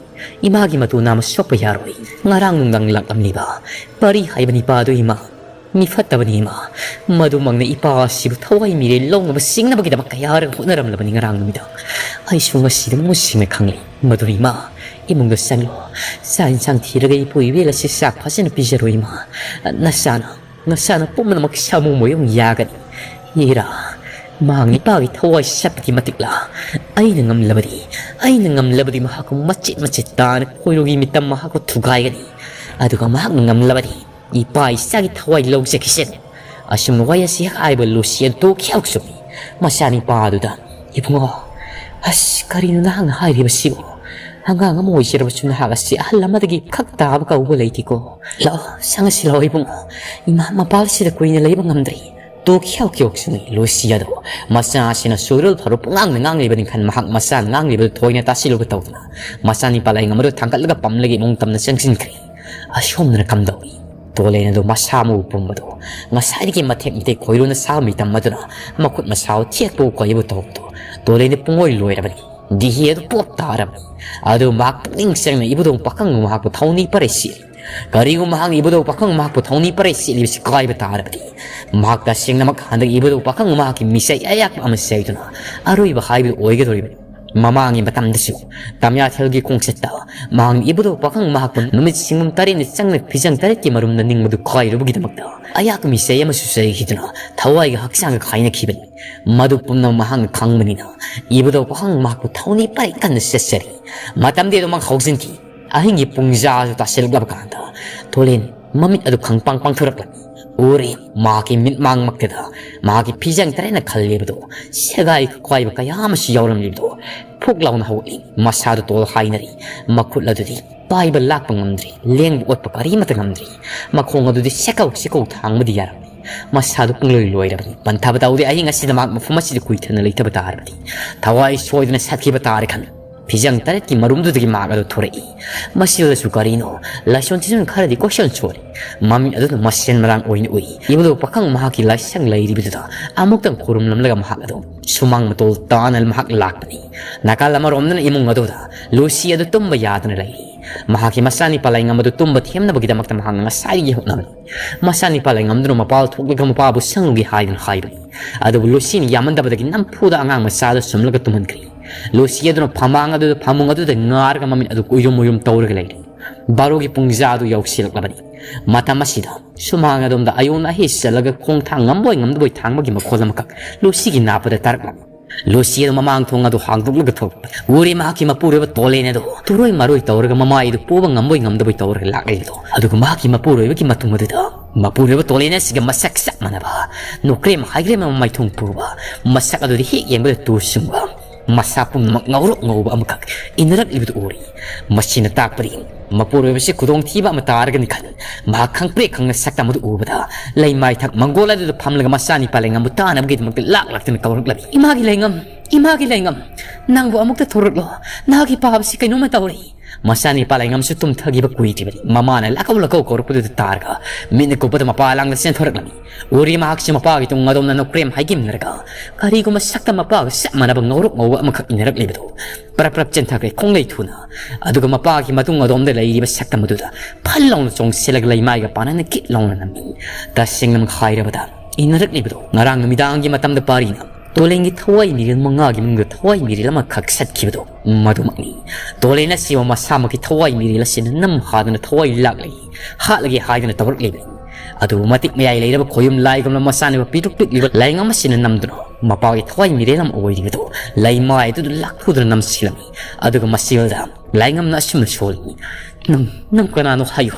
ꯏꯃꯥꯒꯤ ꯃꯇꯨ ꯅꯥꯝꯃ ꯁꯣꯛꯄ ꯌꯥꯔꯣꯏ꯫ ꯉꯔꯥꯡ ꯅꯨꯡꯗꯥꯡ ꯂꯥꯛꯂꯝꯂꯤꯕ ꯄꯔꯤ ꯍꯥꯏꯕ ꯅꯤꯄꯥ ꯑꯗꯨ, ꯏꯃꯥ, ꯃꯤ ꯐꯠꯇꯕꯅꯤ, ꯏꯃꯥ꯫ ꯃꯗꯨꯃꯛꯅ ꯏꯄꯥ ꯑꯁꯤꯕꯨ ꯊꯋꯥꯏ ꯃꯤꯔꯦꯜ ꯂꯧꯅꯕ ꯆꯤꯡꯅꯕꯒꯤꯗꯃꯛ ꯀꯌꯥꯔꯛ ꯍꯣꯠꯅꯔꯝꯂꯕꯅꯤ ꯉꯔꯥꯡ ꯅꯨꯃꯤꯗꯥꯡ꯫ ꯑꯩꯁꯨ ꯉꯁꯤꯗꯤ ꯃꯨꯠ ꯁꯦꯡꯅ ꯈꯪꯂꯦ꯫ ꯃꯗꯨꯅ, ꯏꯃꯥ, ꯏꯃꯨꯡꯗ ꯆꯪꯂꯣ꯫ ꯆꯥꯛ ꯏꯟꯁꯥꯡ ꯊꯤꯔꯒ ꯏꯄꯨ ꯏꯕꯦꯜ ꯑꯁꯤ ꯆꯥꯛ ꯐꯖꯅ ꯄꯤꯖꯔꯣ, ꯏꯃꯥ꯫ ꯅꯆꯥꯅ, ꯅꯆꯥꯅ ꯄꯨꯝꯅꯃꯛ ꯁꯥꯃꯨ ꯃꯌꯨꯡ ꯌꯥꯒꯅꯤ꯫ ꯏꯔꯥ, ꯃꯍꯥꯛ ꯏꯄꯥꯒꯤ ꯊꯋꯥꯏ ꯁꯠꯄꯒꯤ ꯃꯇꯤꯛꯂꯥ? ꯑꯩꯅ ꯉꯝꯂꯕꯗꯤ, ꯑꯩꯅ ꯉꯝꯂꯕꯗꯤ ꯃꯍꯥꯛꯄꯨ ꯃꯆꯦꯠ ꯃꯆꯦꯠ ꯇꯥꯅ ꯈꯣꯏꯔꯨꯒꯤ ꯃꯤꯇꯝ ꯃꯍꯥꯛꯄꯨ ꯊꯨꯒꯥꯏꯒꯅꯤ꯫ ꯑꯗꯨꯒ ꯃꯍꯥꯛꯅ ꯉꯝꯂꯕꯗꯤ ꯏꯄꯥ ꯏꯆꯥꯒꯤ ꯊꯋꯥꯏ ꯂꯧꯖꯈꯤꯁꯦ꯫ ꯑꯁꯨꯝꯅ ꯋꯥꯌꯦꯜꯁꯤ ꯍꯦꯛ ꯍꯥꯏꯕ ꯂꯨꯁꯤ ꯑꯗꯨ ꯇꯣꯛꯈꯤ ꯍꯧꯁꯨꯝꯃꯤ꯫ ꯃꯆꯥꯅꯤꯄꯥ ꯑꯗꯨꯗ, "ꯏꯕꯨꯡꯉꯣ, ꯑꯁ, ꯀꯔꯤꯅꯣ ꯅꯍꯥꯛꯅ ꯍꯥꯏꯔꯤꯕꯁꯤꯕꯨ? ꯑꯉꯥꯡ ꯑꯃ ꯑꯣꯏꯖꯔꯕꯁꯨ ꯅꯍꯥꯛ ꯑꯁꯤ ꯑꯍꯜ ꯑꯃꯗꯒꯤ ꯈꯛ ꯇꯥꯕ ꯀꯧꯕ ꯂꯩꯇꯦꯀꯣ꯫ ꯂꯥꯛꯑꯣ, ꯁꯪꯉꯁꯤ ꯂꯥꯛꯑꯣ ꯏꯕꯨꯡꯉꯣ꯫ ꯏꯃꯥ ꯃꯄꯥꯜꯁꯤꯗ ꯀꯨꯏꯅ ꯂꯩꯕ ꯉꯝꯗ꯭ꯔꯤ"꯫ ꯇꯣꯛꯈꯤ ꯍꯧꯈꯤ ꯍꯧꯁꯨꯝꯃꯤ ꯂꯨꯁꯤ ꯑꯗꯨ꯫ ꯃꯆꯥꯁꯤꯅ ꯁꯣꯏꯔꯣꯜ ꯐꯥꯔꯣꯜ ꯄꯨꯡꯉꯥꯡꯗ ꯉꯥꯡꯂꯤꯕꯅꯤ ꯈꯟ ꯃꯍꯥꯛ ꯃꯆꯥꯅ ꯉꯥꯡꯂꯤꯕꯗꯨ ꯊꯣꯏꯅ ꯇꯥꯁꯤꯜꯂꯨꯕ ꯇꯧꯗꯅ ꯃꯆꯥꯅꯤꯄꯥ ꯂꯥꯏꯉꯝ ꯑꯗꯨ ꯊꯥꯡꯒꯠꯂꯒ ꯄꯝꯂꯒ ꯏꯃꯨꯡ ꯇꯝꯅ ꯆꯪꯁꯤꯟꯈ꯭ꯔꯦ꯫ ꯑꯁꯣꯝꯗꯅ ꯀꯝꯗꯧꯏ? ꯇꯣꯂꯦꯟ ꯑꯗꯨ ꯃꯁꯥ ꯃꯎ ꯄꯨꯝꯕꯗꯨ, ꯉꯁꯥꯏꯗꯒꯤ ꯃꯊꯦꯛ ꯃꯊꯦꯛ ꯈꯣꯏꯔꯨꯅ ꯁꯥꯕ ꯃꯤꯇꯝ ꯑꯗꯨꯅ ꯃꯈꯨꯠ ꯃꯁꯥ ꯊꯦꯛꯄ ꯀꯣꯏꯕ ꯇꯧꯕꯗꯨ ꯇꯣꯂꯦꯟꯗꯤ ꯄꯨꯡꯂꯣꯏ ꯂꯣꯏꯔꯕꯅꯤ꯫ ꯗꯤꯍꯦ ꯑꯗꯨ ꯄꯣꯞ ꯇꯥꯔꯕꯅꯤ꯫ ꯑꯗꯨ ꯃꯍꯥꯛ ꯄꯨꯛꯅꯤꯡ ꯆꯪꯅ ꯏꯕꯨꯙꯧ ꯄꯥꯈꯪ ꯃꯍꯥꯛꯄꯨ ꯊꯧꯅꯤ ꯄꯔꯦ ꯁꯤꯜꯂꯤ꯫ ꯀꯔꯤꯒꯨꯝꯕ ꯃꯍꯥꯛꯅ ꯏꯕꯨꯙꯧ ꯄꯥꯈꯪ ꯃꯍꯥꯛꯄꯨ ꯊꯧꯅꯤ ꯄꯔꯦ ꯁꯤꯜꯂꯤꯕꯁꯤ ꯀꯥꯏꯕ ꯇꯥꯔꯕꯗꯤ, ꯃꯍꯥꯛ ꯇꯁꯦꯡꯅꯃꯛ ꯍꯟꯗꯛ ꯏꯕꯨꯙꯧ ꯄꯥꯈꯪ ꯃꯍꯥꯛꯀꯤ ꯃꯤꯁꯩ ꯑꯌꯥꯛꯄ ꯑꯃ ꯁꯦꯡꯗꯨꯅ ꯑꯔꯣꯏꯕ ꯍꯥꯏꯕꯗꯨ ꯑꯣꯏꯒꯗꯧꯔꯤꯕꯅꯤ꯫ ꯃꯃꯥꯡꯒꯤ ꯃꯇꯝꯗꯁꯨ ꯇꯝꯌꯥꯊꯦꯜꯒꯤ ꯈꯣꯡꯆꯠꯇ ꯃꯍꯥꯛꯅ ꯏꯕꯨꯙꯧ ꯄꯥꯈꯪ ꯃꯍꯥꯛꯄꯨ ꯅꯨꯃꯤꯠ ꯁꯤꯡꯕꯨꯝ ꯇꯔꯦꯠꯅ ꯆꯪꯅ ꯐꯤꯖꯪ ꯇꯔꯦꯠꯀꯤ ꯃꯔꯨꯝꯗ ꯅꯤꯡꯕꯗꯨ ꯀꯥꯏꯔꯨꯕꯒꯤꯗꯃꯛꯇ ꯑꯌꯥꯛꯄ ꯃꯤꯁꯩ ꯑꯃꯁꯨ ꯆꯩꯈꯤꯗꯨꯅ ꯊꯋꯥꯏꯒ ꯍꯛꯆꯥꯡꯒ ꯀꯥꯏꯅꯈꯤꯕꯅꯤ꯫ ꯃꯗꯨ ꯄꯨꯝꯅꯃꯛ ꯃꯍꯥꯛꯅ ꯈꯪꯕꯅꯤꯅ ꯏꯕꯨꯙꯧ ꯄꯥꯈꯪ ꯃꯍꯥꯛꯄꯨ ꯊꯧꯅꯤ ꯄꯔꯦꯡ ꯀꯟꯅ ꯆꯠꯆꯔꯤ꯫ ꯃꯇꯝꯗꯤ ꯑꯗꯨꯃꯛ ꯍꯧꯖꯤꯟꯈꯤ꯫ ꯑꯍꯤꯡꯒꯤ ꯄꯨꯡ ꯖꯥꯁꯨ ꯇꯥꯁꯤꯜꯂꯛꯂꯕ ꯀꯥꯟꯗ ꯊꯣꯂꯦꯟ ꯃꯃꯤꯠ ꯑꯗꯨ ꯈꯪꯄꯥꯡ ꯄꯥꯡꯊꯣꯔꯛꯂꯝꯃꯤ꯫ ꯎꯔꯦ, ꯃꯍꯥꯛꯀꯤ ꯃꯤꯠꯃꯥꯡꯃꯛꯇꯗ ꯃꯍꯥꯛꯀꯤ ꯐꯤꯖꯪ ꯇꯔꯦꯠꯅ ꯈꯜꯂꯤꯕꯗꯨ ꯁꯦꯒꯥꯏ ꯀꯥꯏꯕ ꯀꯌꯥ ꯑꯃꯁꯨ ꯌꯥꯎꯔꯝꯂꯤꯕꯗꯨ ꯐꯨꯛ ꯂꯥꯎꯅ ꯍꯧꯒꯠꯂꯤ꯫ ꯃꯁꯥꯗꯨ ꯇꯣꯜ ꯍꯥꯏꯅꯔꯤ꯫ ꯃꯈꯨꯠ ꯑꯗꯨꯗꯤ ꯄꯥꯏꯕ ꯂꯥꯛꯄ ꯉꯝꯗ꯭ꯔꯤ, ꯂꯦꯡꯕ ꯑꯣꯠꯄ ꯀꯔꯤꯃꯠꯇ ꯉꯝꯗ꯭ꯔꯤ꯫ ꯃꯈꯣꯡ ꯑꯗꯨꯗꯤ ꯁꯦꯀꯧ ꯁꯦꯀꯧ ꯊꯥꯡꯕꯗꯤ ꯌꯥꯔꯝꯃꯤ꯫ ꯃꯁꯥꯗꯨ ꯄꯨꯡꯂꯣꯏ ꯂꯣꯏꯔꯕꯅꯤ꯫ ꯄꯟꯊꯕ ꯇꯧꯗꯦ꯫ ꯑꯍꯤꯡ ꯑꯁꯤꯗ ꯃꯍꯥꯛ ꯃꯐꯝ ꯑꯁꯤꯗ ꯀꯨꯏꯊꯅ ꯂꯩꯇꯕ ꯇꯥꯔꯕꯗꯤ ꯊꯋꯥꯏ ꯁꯣꯏꯗꯅ ꯁꯠꯈꯤꯕ ꯇꯥꯔꯦ ꯈꯟ ꯐꯤꯖꯪ ꯇꯔꯦꯠꯀꯤ ꯃꯔꯨꯝꯗꯨꯗꯒꯤ ꯃꯍꯥꯛ ꯑꯗꯨ ꯊꯣꯔꯛꯏ꯫ ꯃꯁꯤꯗꯁꯨ ꯀꯔꯤꯅꯣ? ꯂꯥꯏꯁꯣꯟ ꯇꯤꯟꯖꯣꯟ ꯈꯔꯗꯤ ꯀꯣꯏꯁꯣꯟ ꯁꯣꯜꯂꯤ꯫ ꯃꯃꯤꯠ ꯑꯗꯨꯅ ꯃꯁꯦꯟ ꯃꯔꯥꯡ ꯑꯣꯏꯅ ꯎꯏ꯫ ꯏꯕꯨꯙꯧ ꯄꯥꯈꯪ ꯃꯍꯥꯛꯀꯤ ꯂꯥꯏꯁꯪ ꯂꯩꯔꯤꯕꯗꯨꯗ ꯑꯃꯨꯛꯇꯪ ꯈꯨꯔꯨꯝꯂꯝꯂꯒ ꯃꯍꯥꯛ ꯑꯗꯨ ꯁꯨꯃꯥꯡ ꯃꯇꯣꯜ ꯇꯥꯅ ꯃꯍꯥꯛ ꯂꯥꯛꯄꯅꯤ꯫ ꯅꯥꯀꯜ ꯑꯃꯔꯣꯝꯗꯅ ꯏꯃꯨꯡ ꯑꯗꯨꯗ ꯂꯨꯁꯤ ꯑꯗꯨ ꯇꯨꯝꯕ ꯌꯥꯗꯅ ꯂꯩꯔꯤ꯫ ꯃꯍꯥꯛꯀꯤ ꯃꯆꯥꯅꯤꯄꯥ ꯂꯥꯏꯉꯝ ꯑꯗꯨ ꯇꯨꯝꯕ ꯊꯦꯝꯅꯕꯒꯤꯗꯃꯛꯇ ꯃꯍꯥꯛꯅ ꯉꯁꯥꯏꯗꯒꯤ ꯍꯣꯠꯅꯕꯅꯤ꯫ ꯃꯆꯥꯅꯤꯄꯥ ꯂꯥꯏꯉꯝꯗꯨꯅ ꯃꯄꯥꯜ ꯊꯣꯛꯂꯒ ꯃꯄꯥꯕꯨ ꯁꯪꯉꯨꯒꯦ ꯍꯥꯏꯗꯨꯅ ꯍꯥꯏꯕꯅꯤ꯫ ꯑꯗꯨꯕꯨ ꯂꯨꯁꯤꯅ ꯌꯥꯝꯃꯟꯗꯕꯗꯒꯤ ꯅꯝꯐꯨꯗ ꯑꯉꯥꯡ ꯃꯆꯥꯗꯨ ꯁꯨꯝꯂꯒ ꯇꯨꯝꯍꯟꯈ꯭ꯔꯦ꯫ ꯂꯨꯁꯤ ꯑꯗꯨꯅ ꯐꯃꯥꯡ ꯑꯗꯨꯗ, ꯐꯃꯨꯡ ꯑꯗꯨꯗ ꯉꯥꯔꯒ ꯃꯃꯤꯠ ꯑꯗꯨ ꯎꯏꯔꯨꯝ ꯎꯏꯔꯨꯝ ꯇꯧꯔꯒ ꯂꯩꯔꯤ꯫ ꯕꯥꯔꯣꯒꯤ ꯄꯨꯡꯖꯥ ꯑꯗꯨ ꯌꯧꯁꯤꯜꯂꯛꯂꯕꯅꯤ꯫ ꯃꯇꯝ ꯑꯁꯤꯗ ꯁꯨꯃꯥꯡ ꯑꯗꯣꯝꯗ ꯑꯌꯣꯟ ꯑꯍꯤ ꯆꯠꯂꯒ ꯈꯣꯡ ꯊꯥꯡ ꯉꯝꯕꯣꯏ ꯉꯝꯗꯕꯣꯏ ꯊꯥꯡꯕꯒꯤ ꯃꯈꯣꯜ ꯑꯃꯈꯛ ꯂꯨꯁꯤꯒꯤ ꯅꯥꯄꯗ ꯇꯥꯔꯛꯂꯝꯃꯤ꯫ ꯂꯨꯁꯤ ꯑꯗꯨ ꯃꯃꯥꯡ ꯊꯣꯡ ꯑꯗꯨ ꯍꯥꯡꯗꯣꯛꯂꯒ ꯊꯣꯛꯂꯛꯄ ꯎꯔꯦ꯫ ꯃꯍꯥꯛꯀꯤ ꯃꯄꯨꯔꯣꯏꯕ ꯇꯣꯂꯦꯟ ꯑꯗꯨ ꯇꯨꯔꯣꯏ ꯃꯔꯣꯏ ꯇꯧꯔꯒ ꯃꯃꯥꯏ ꯑꯗꯨ ꯄꯣꯕ ꯉꯝꯕꯣꯏ ꯉꯝꯗꯕꯣꯏ ꯇꯧꯔꯒ ꯂꯥꯛꯂꯤꯕꯗꯣ꯫ ꯑꯗꯨꯒ ꯃꯍꯥꯛꯀꯤ ꯃꯄꯨꯔꯣꯏꯕꯒꯤ ꯃꯇꯨꯡ ꯑꯗꯨꯗ ꯃꯄꯨꯔꯣꯏꯕ ꯇꯣꯂꯦꯟ ꯑꯁꯤꯒ ꯃꯁꯛ ꯆꯞ ꯃꯥꯟꯅꯕ ꯅꯣꯀ꯭ꯔꯦꯝ ꯍꯥꯏꯒ꯭ꯔꯦꯝ ꯑꯃ ꯃꯥꯏꯊꯣꯡ ꯄꯨꯕ, ꯃꯁꯛ ꯑꯗꯨꯗꯤ ꯍꯦꯛ ꯌꯦꯡꯕꯗ ꯇꯨ ꯆꯨꯡꯕ, ꯃꯁꯥ ꯄꯨꯝꯅꯃꯛ ꯉꯧꯔꯣꯛ ꯉꯧꯕ ꯑꯃꯈꯛ ꯏꯟꯅꯔꯛꯂꯤꯕꯗꯨ ꯎꯔꯤ꯫ ꯃꯁꯤꯅ ꯇꯥꯛꯄꯗꯤ ꯃꯄꯨꯔꯣꯏꯕꯁꯤ ꯈꯨꯗꯣꯡꯊꯤꯕ ꯑꯃ ꯇꯥꯔꯒꯅꯤ ꯈꯟ ꯃꯍꯥꯛ ꯈꯪꯄ꯭ꯔꯦꯛ ꯈꯪꯅ ꯁꯛꯇꯝ ꯑꯗꯨ ꯎꯕꯗ ꯂꯩꯃꯥꯏꯊꯛ ꯃꯪꯒꯣꯜ ꯑꯗꯨꯗ ꯐꯝꯂꯒ ꯃꯆꯥꯅꯤꯄꯥ ꯂꯩꯉꯝꯕꯨ ꯇꯥꯅꯕꯒꯤꯗꯃꯛꯇ ꯂꯥꯛ ꯂꯥꯛꯇꯅ ꯀꯧꯔꯛꯂꯝꯃꯤ꯫ "ꯏꯃꯥꯒꯤ ꯂꯩꯉꯝ, ꯏꯃꯥꯒꯤ ꯂꯩꯉꯝ, ꯅꯪꯕꯨ ꯑꯃꯨꯛꯇ ꯊꯣꯔꯛꯂꯣ, ꯅꯍꯥꯛꯀꯤ ꯄꯥꯕꯁꯤ ꯀꯩꯅꯣꯝꯃ ꯇꯧꯔꯦ"꯫ ꯃꯆꯥꯅꯤꯄꯥ ꯂꯩꯉꯝꯁꯨ ꯇꯨꯝꯊꯈꯤꯕ ꯀꯨꯏꯗ꯭ꯔꯤꯕꯅꯤ꯫ ꯃꯃꯥꯅ ꯂꯥꯛꯀꯧ ꯂꯥꯛꯀꯧ ꯀꯧꯔꯛꯄꯗꯨꯗ ꯇꯥꯔꯒ ꯃꯤꯠꯅ ꯀꯨꯞꯄꯗ ꯃꯄꯥ ꯂꯥꯡꯗ ꯆꯦꯟꯊꯣꯔꯛꯂꯝꯃꯤ꯫ ꯎꯔꯤ ꯃꯍꯥꯛꯁꯤ ꯃꯄꯥꯒꯤ ꯇꯨꯡ ꯑꯗꯣꯝꯅ ꯅꯣꯀ꯭ꯔꯦꯝ ꯍꯥꯏꯒꯤꯝꯅꯔꯒ ꯀꯔꯤꯒꯨꯝꯕ ꯁꯛꯇꯝ ꯃꯄꯥꯒ ꯆꯞ ꯃꯥꯟꯅꯕ ꯉꯧꯔꯣꯛ ꯉꯧꯕ ꯑꯃꯈꯛ ꯏꯟꯅꯔꯛꯂꯤꯕꯗꯨ꯫ ꯄ꯭ꯔꯞ ꯄ꯭ꯔꯞ ꯆꯦꯟꯊꯈ꯭ꯔꯦ ꯈꯣꯡꯂꯩ ꯊꯨꯅ꯫ ꯑꯗꯨꯒ ꯃꯄꯥꯒꯤ ꯃꯇꯨꯡ ꯑꯗꯣꯝꯗ ꯂꯩꯔꯤꯕ ꯁꯛꯇꯝ ꯑꯗꯨꯗ ꯐꯜ ꯂꯥꯎꯅ ꯆꯣꯡꯁꯤꯜꯂꯒ ꯂꯩꯃꯥꯏꯒ ꯄꯥꯅꯅ ꯀꯤꯠ ꯂꯥꯎꯅ ꯅꯝꯃꯤ꯫ ꯇꯁꯦꯡꯅꯃꯛ ꯍꯥꯏꯔꯕꯗ ꯏꯟꯅꯔꯛꯂꯤꯕꯗꯨ ꯉꯔꯥꯡ ꯅꯨꯃꯤꯗꯥꯡꯒꯤ ꯃꯇꯝꯗ ꯄꯥꯔꯤꯅ ꯇꯣꯂꯦꯟꯒꯤ ꯊꯋꯥꯏ ꯃꯤꯔꯦꯜ ꯃꯉꯥꯒꯤ ꯃꯅꯨꯡꯗ ꯊꯋꯥꯏ ꯃꯤꯔꯦꯜ ꯑꯃꯈꯛ ꯁꯠꯈꯤꯕꯗꯨ ꯃꯗꯨꯃꯛꯅꯤ꯫ ꯇꯣꯂꯦꯟ ꯑꯁꯤꯕꯨ ꯃꯁꯥꯃꯛꯀꯤ ꯊꯋꯥꯏ ꯃꯤꯔꯦꯜ ꯑꯁꯤꯅ ꯅꯝ ꯍꯥꯗꯅ ꯊꯋꯥꯏ ꯂꯥꯛꯂꯤ, ꯍꯥꯠꯂꯒꯦ ꯍꯥꯏꯗꯅ ꯇꯧꯔꯛꯂꯤꯕꯅꯤ꯫ ꯑꯗꯨꯕꯨ ꯃꯇꯤꯛ ꯃꯌꯥꯏ ꯂꯩꯔꯕ ꯈꯣꯌꯨꯝ ꯂꯥꯏꯒꯨꯝꯅ ꯃꯆꯥꯅꯤꯕ ꯄꯤꯛꯇ꯭ꯔꯨꯛ ꯄꯤꯛꯂꯤꯕ ꯂꯥꯏꯉꯝ ꯑꯁꯤꯅ ꯅꯝꯗꯨꯅ ꯃꯄꯥꯒꯤ ꯊꯋꯥꯏ ꯃꯤꯔꯦꯜ ꯑꯃ ꯑꯣꯏꯔꯤꯕꯗꯨ ꯂꯩꯃꯥꯏ ꯑꯗꯨꯗ ꯂꯥꯛꯊꯨꯗꯨꯅ ꯅꯝꯁꯤꯜꯂꯝꯃꯤ꯫ ꯑꯗꯨꯒ ꯃꯁꯤꯗ ꯂꯥꯏꯉꯝꯅ ꯑꯁꯨꯝꯅ ꯁꯣꯜꯂꯤ, "ꯅꯪ, ꯅꯪ ꯀꯅꯥꯅꯣ ꯍꯥꯏꯌꯨ?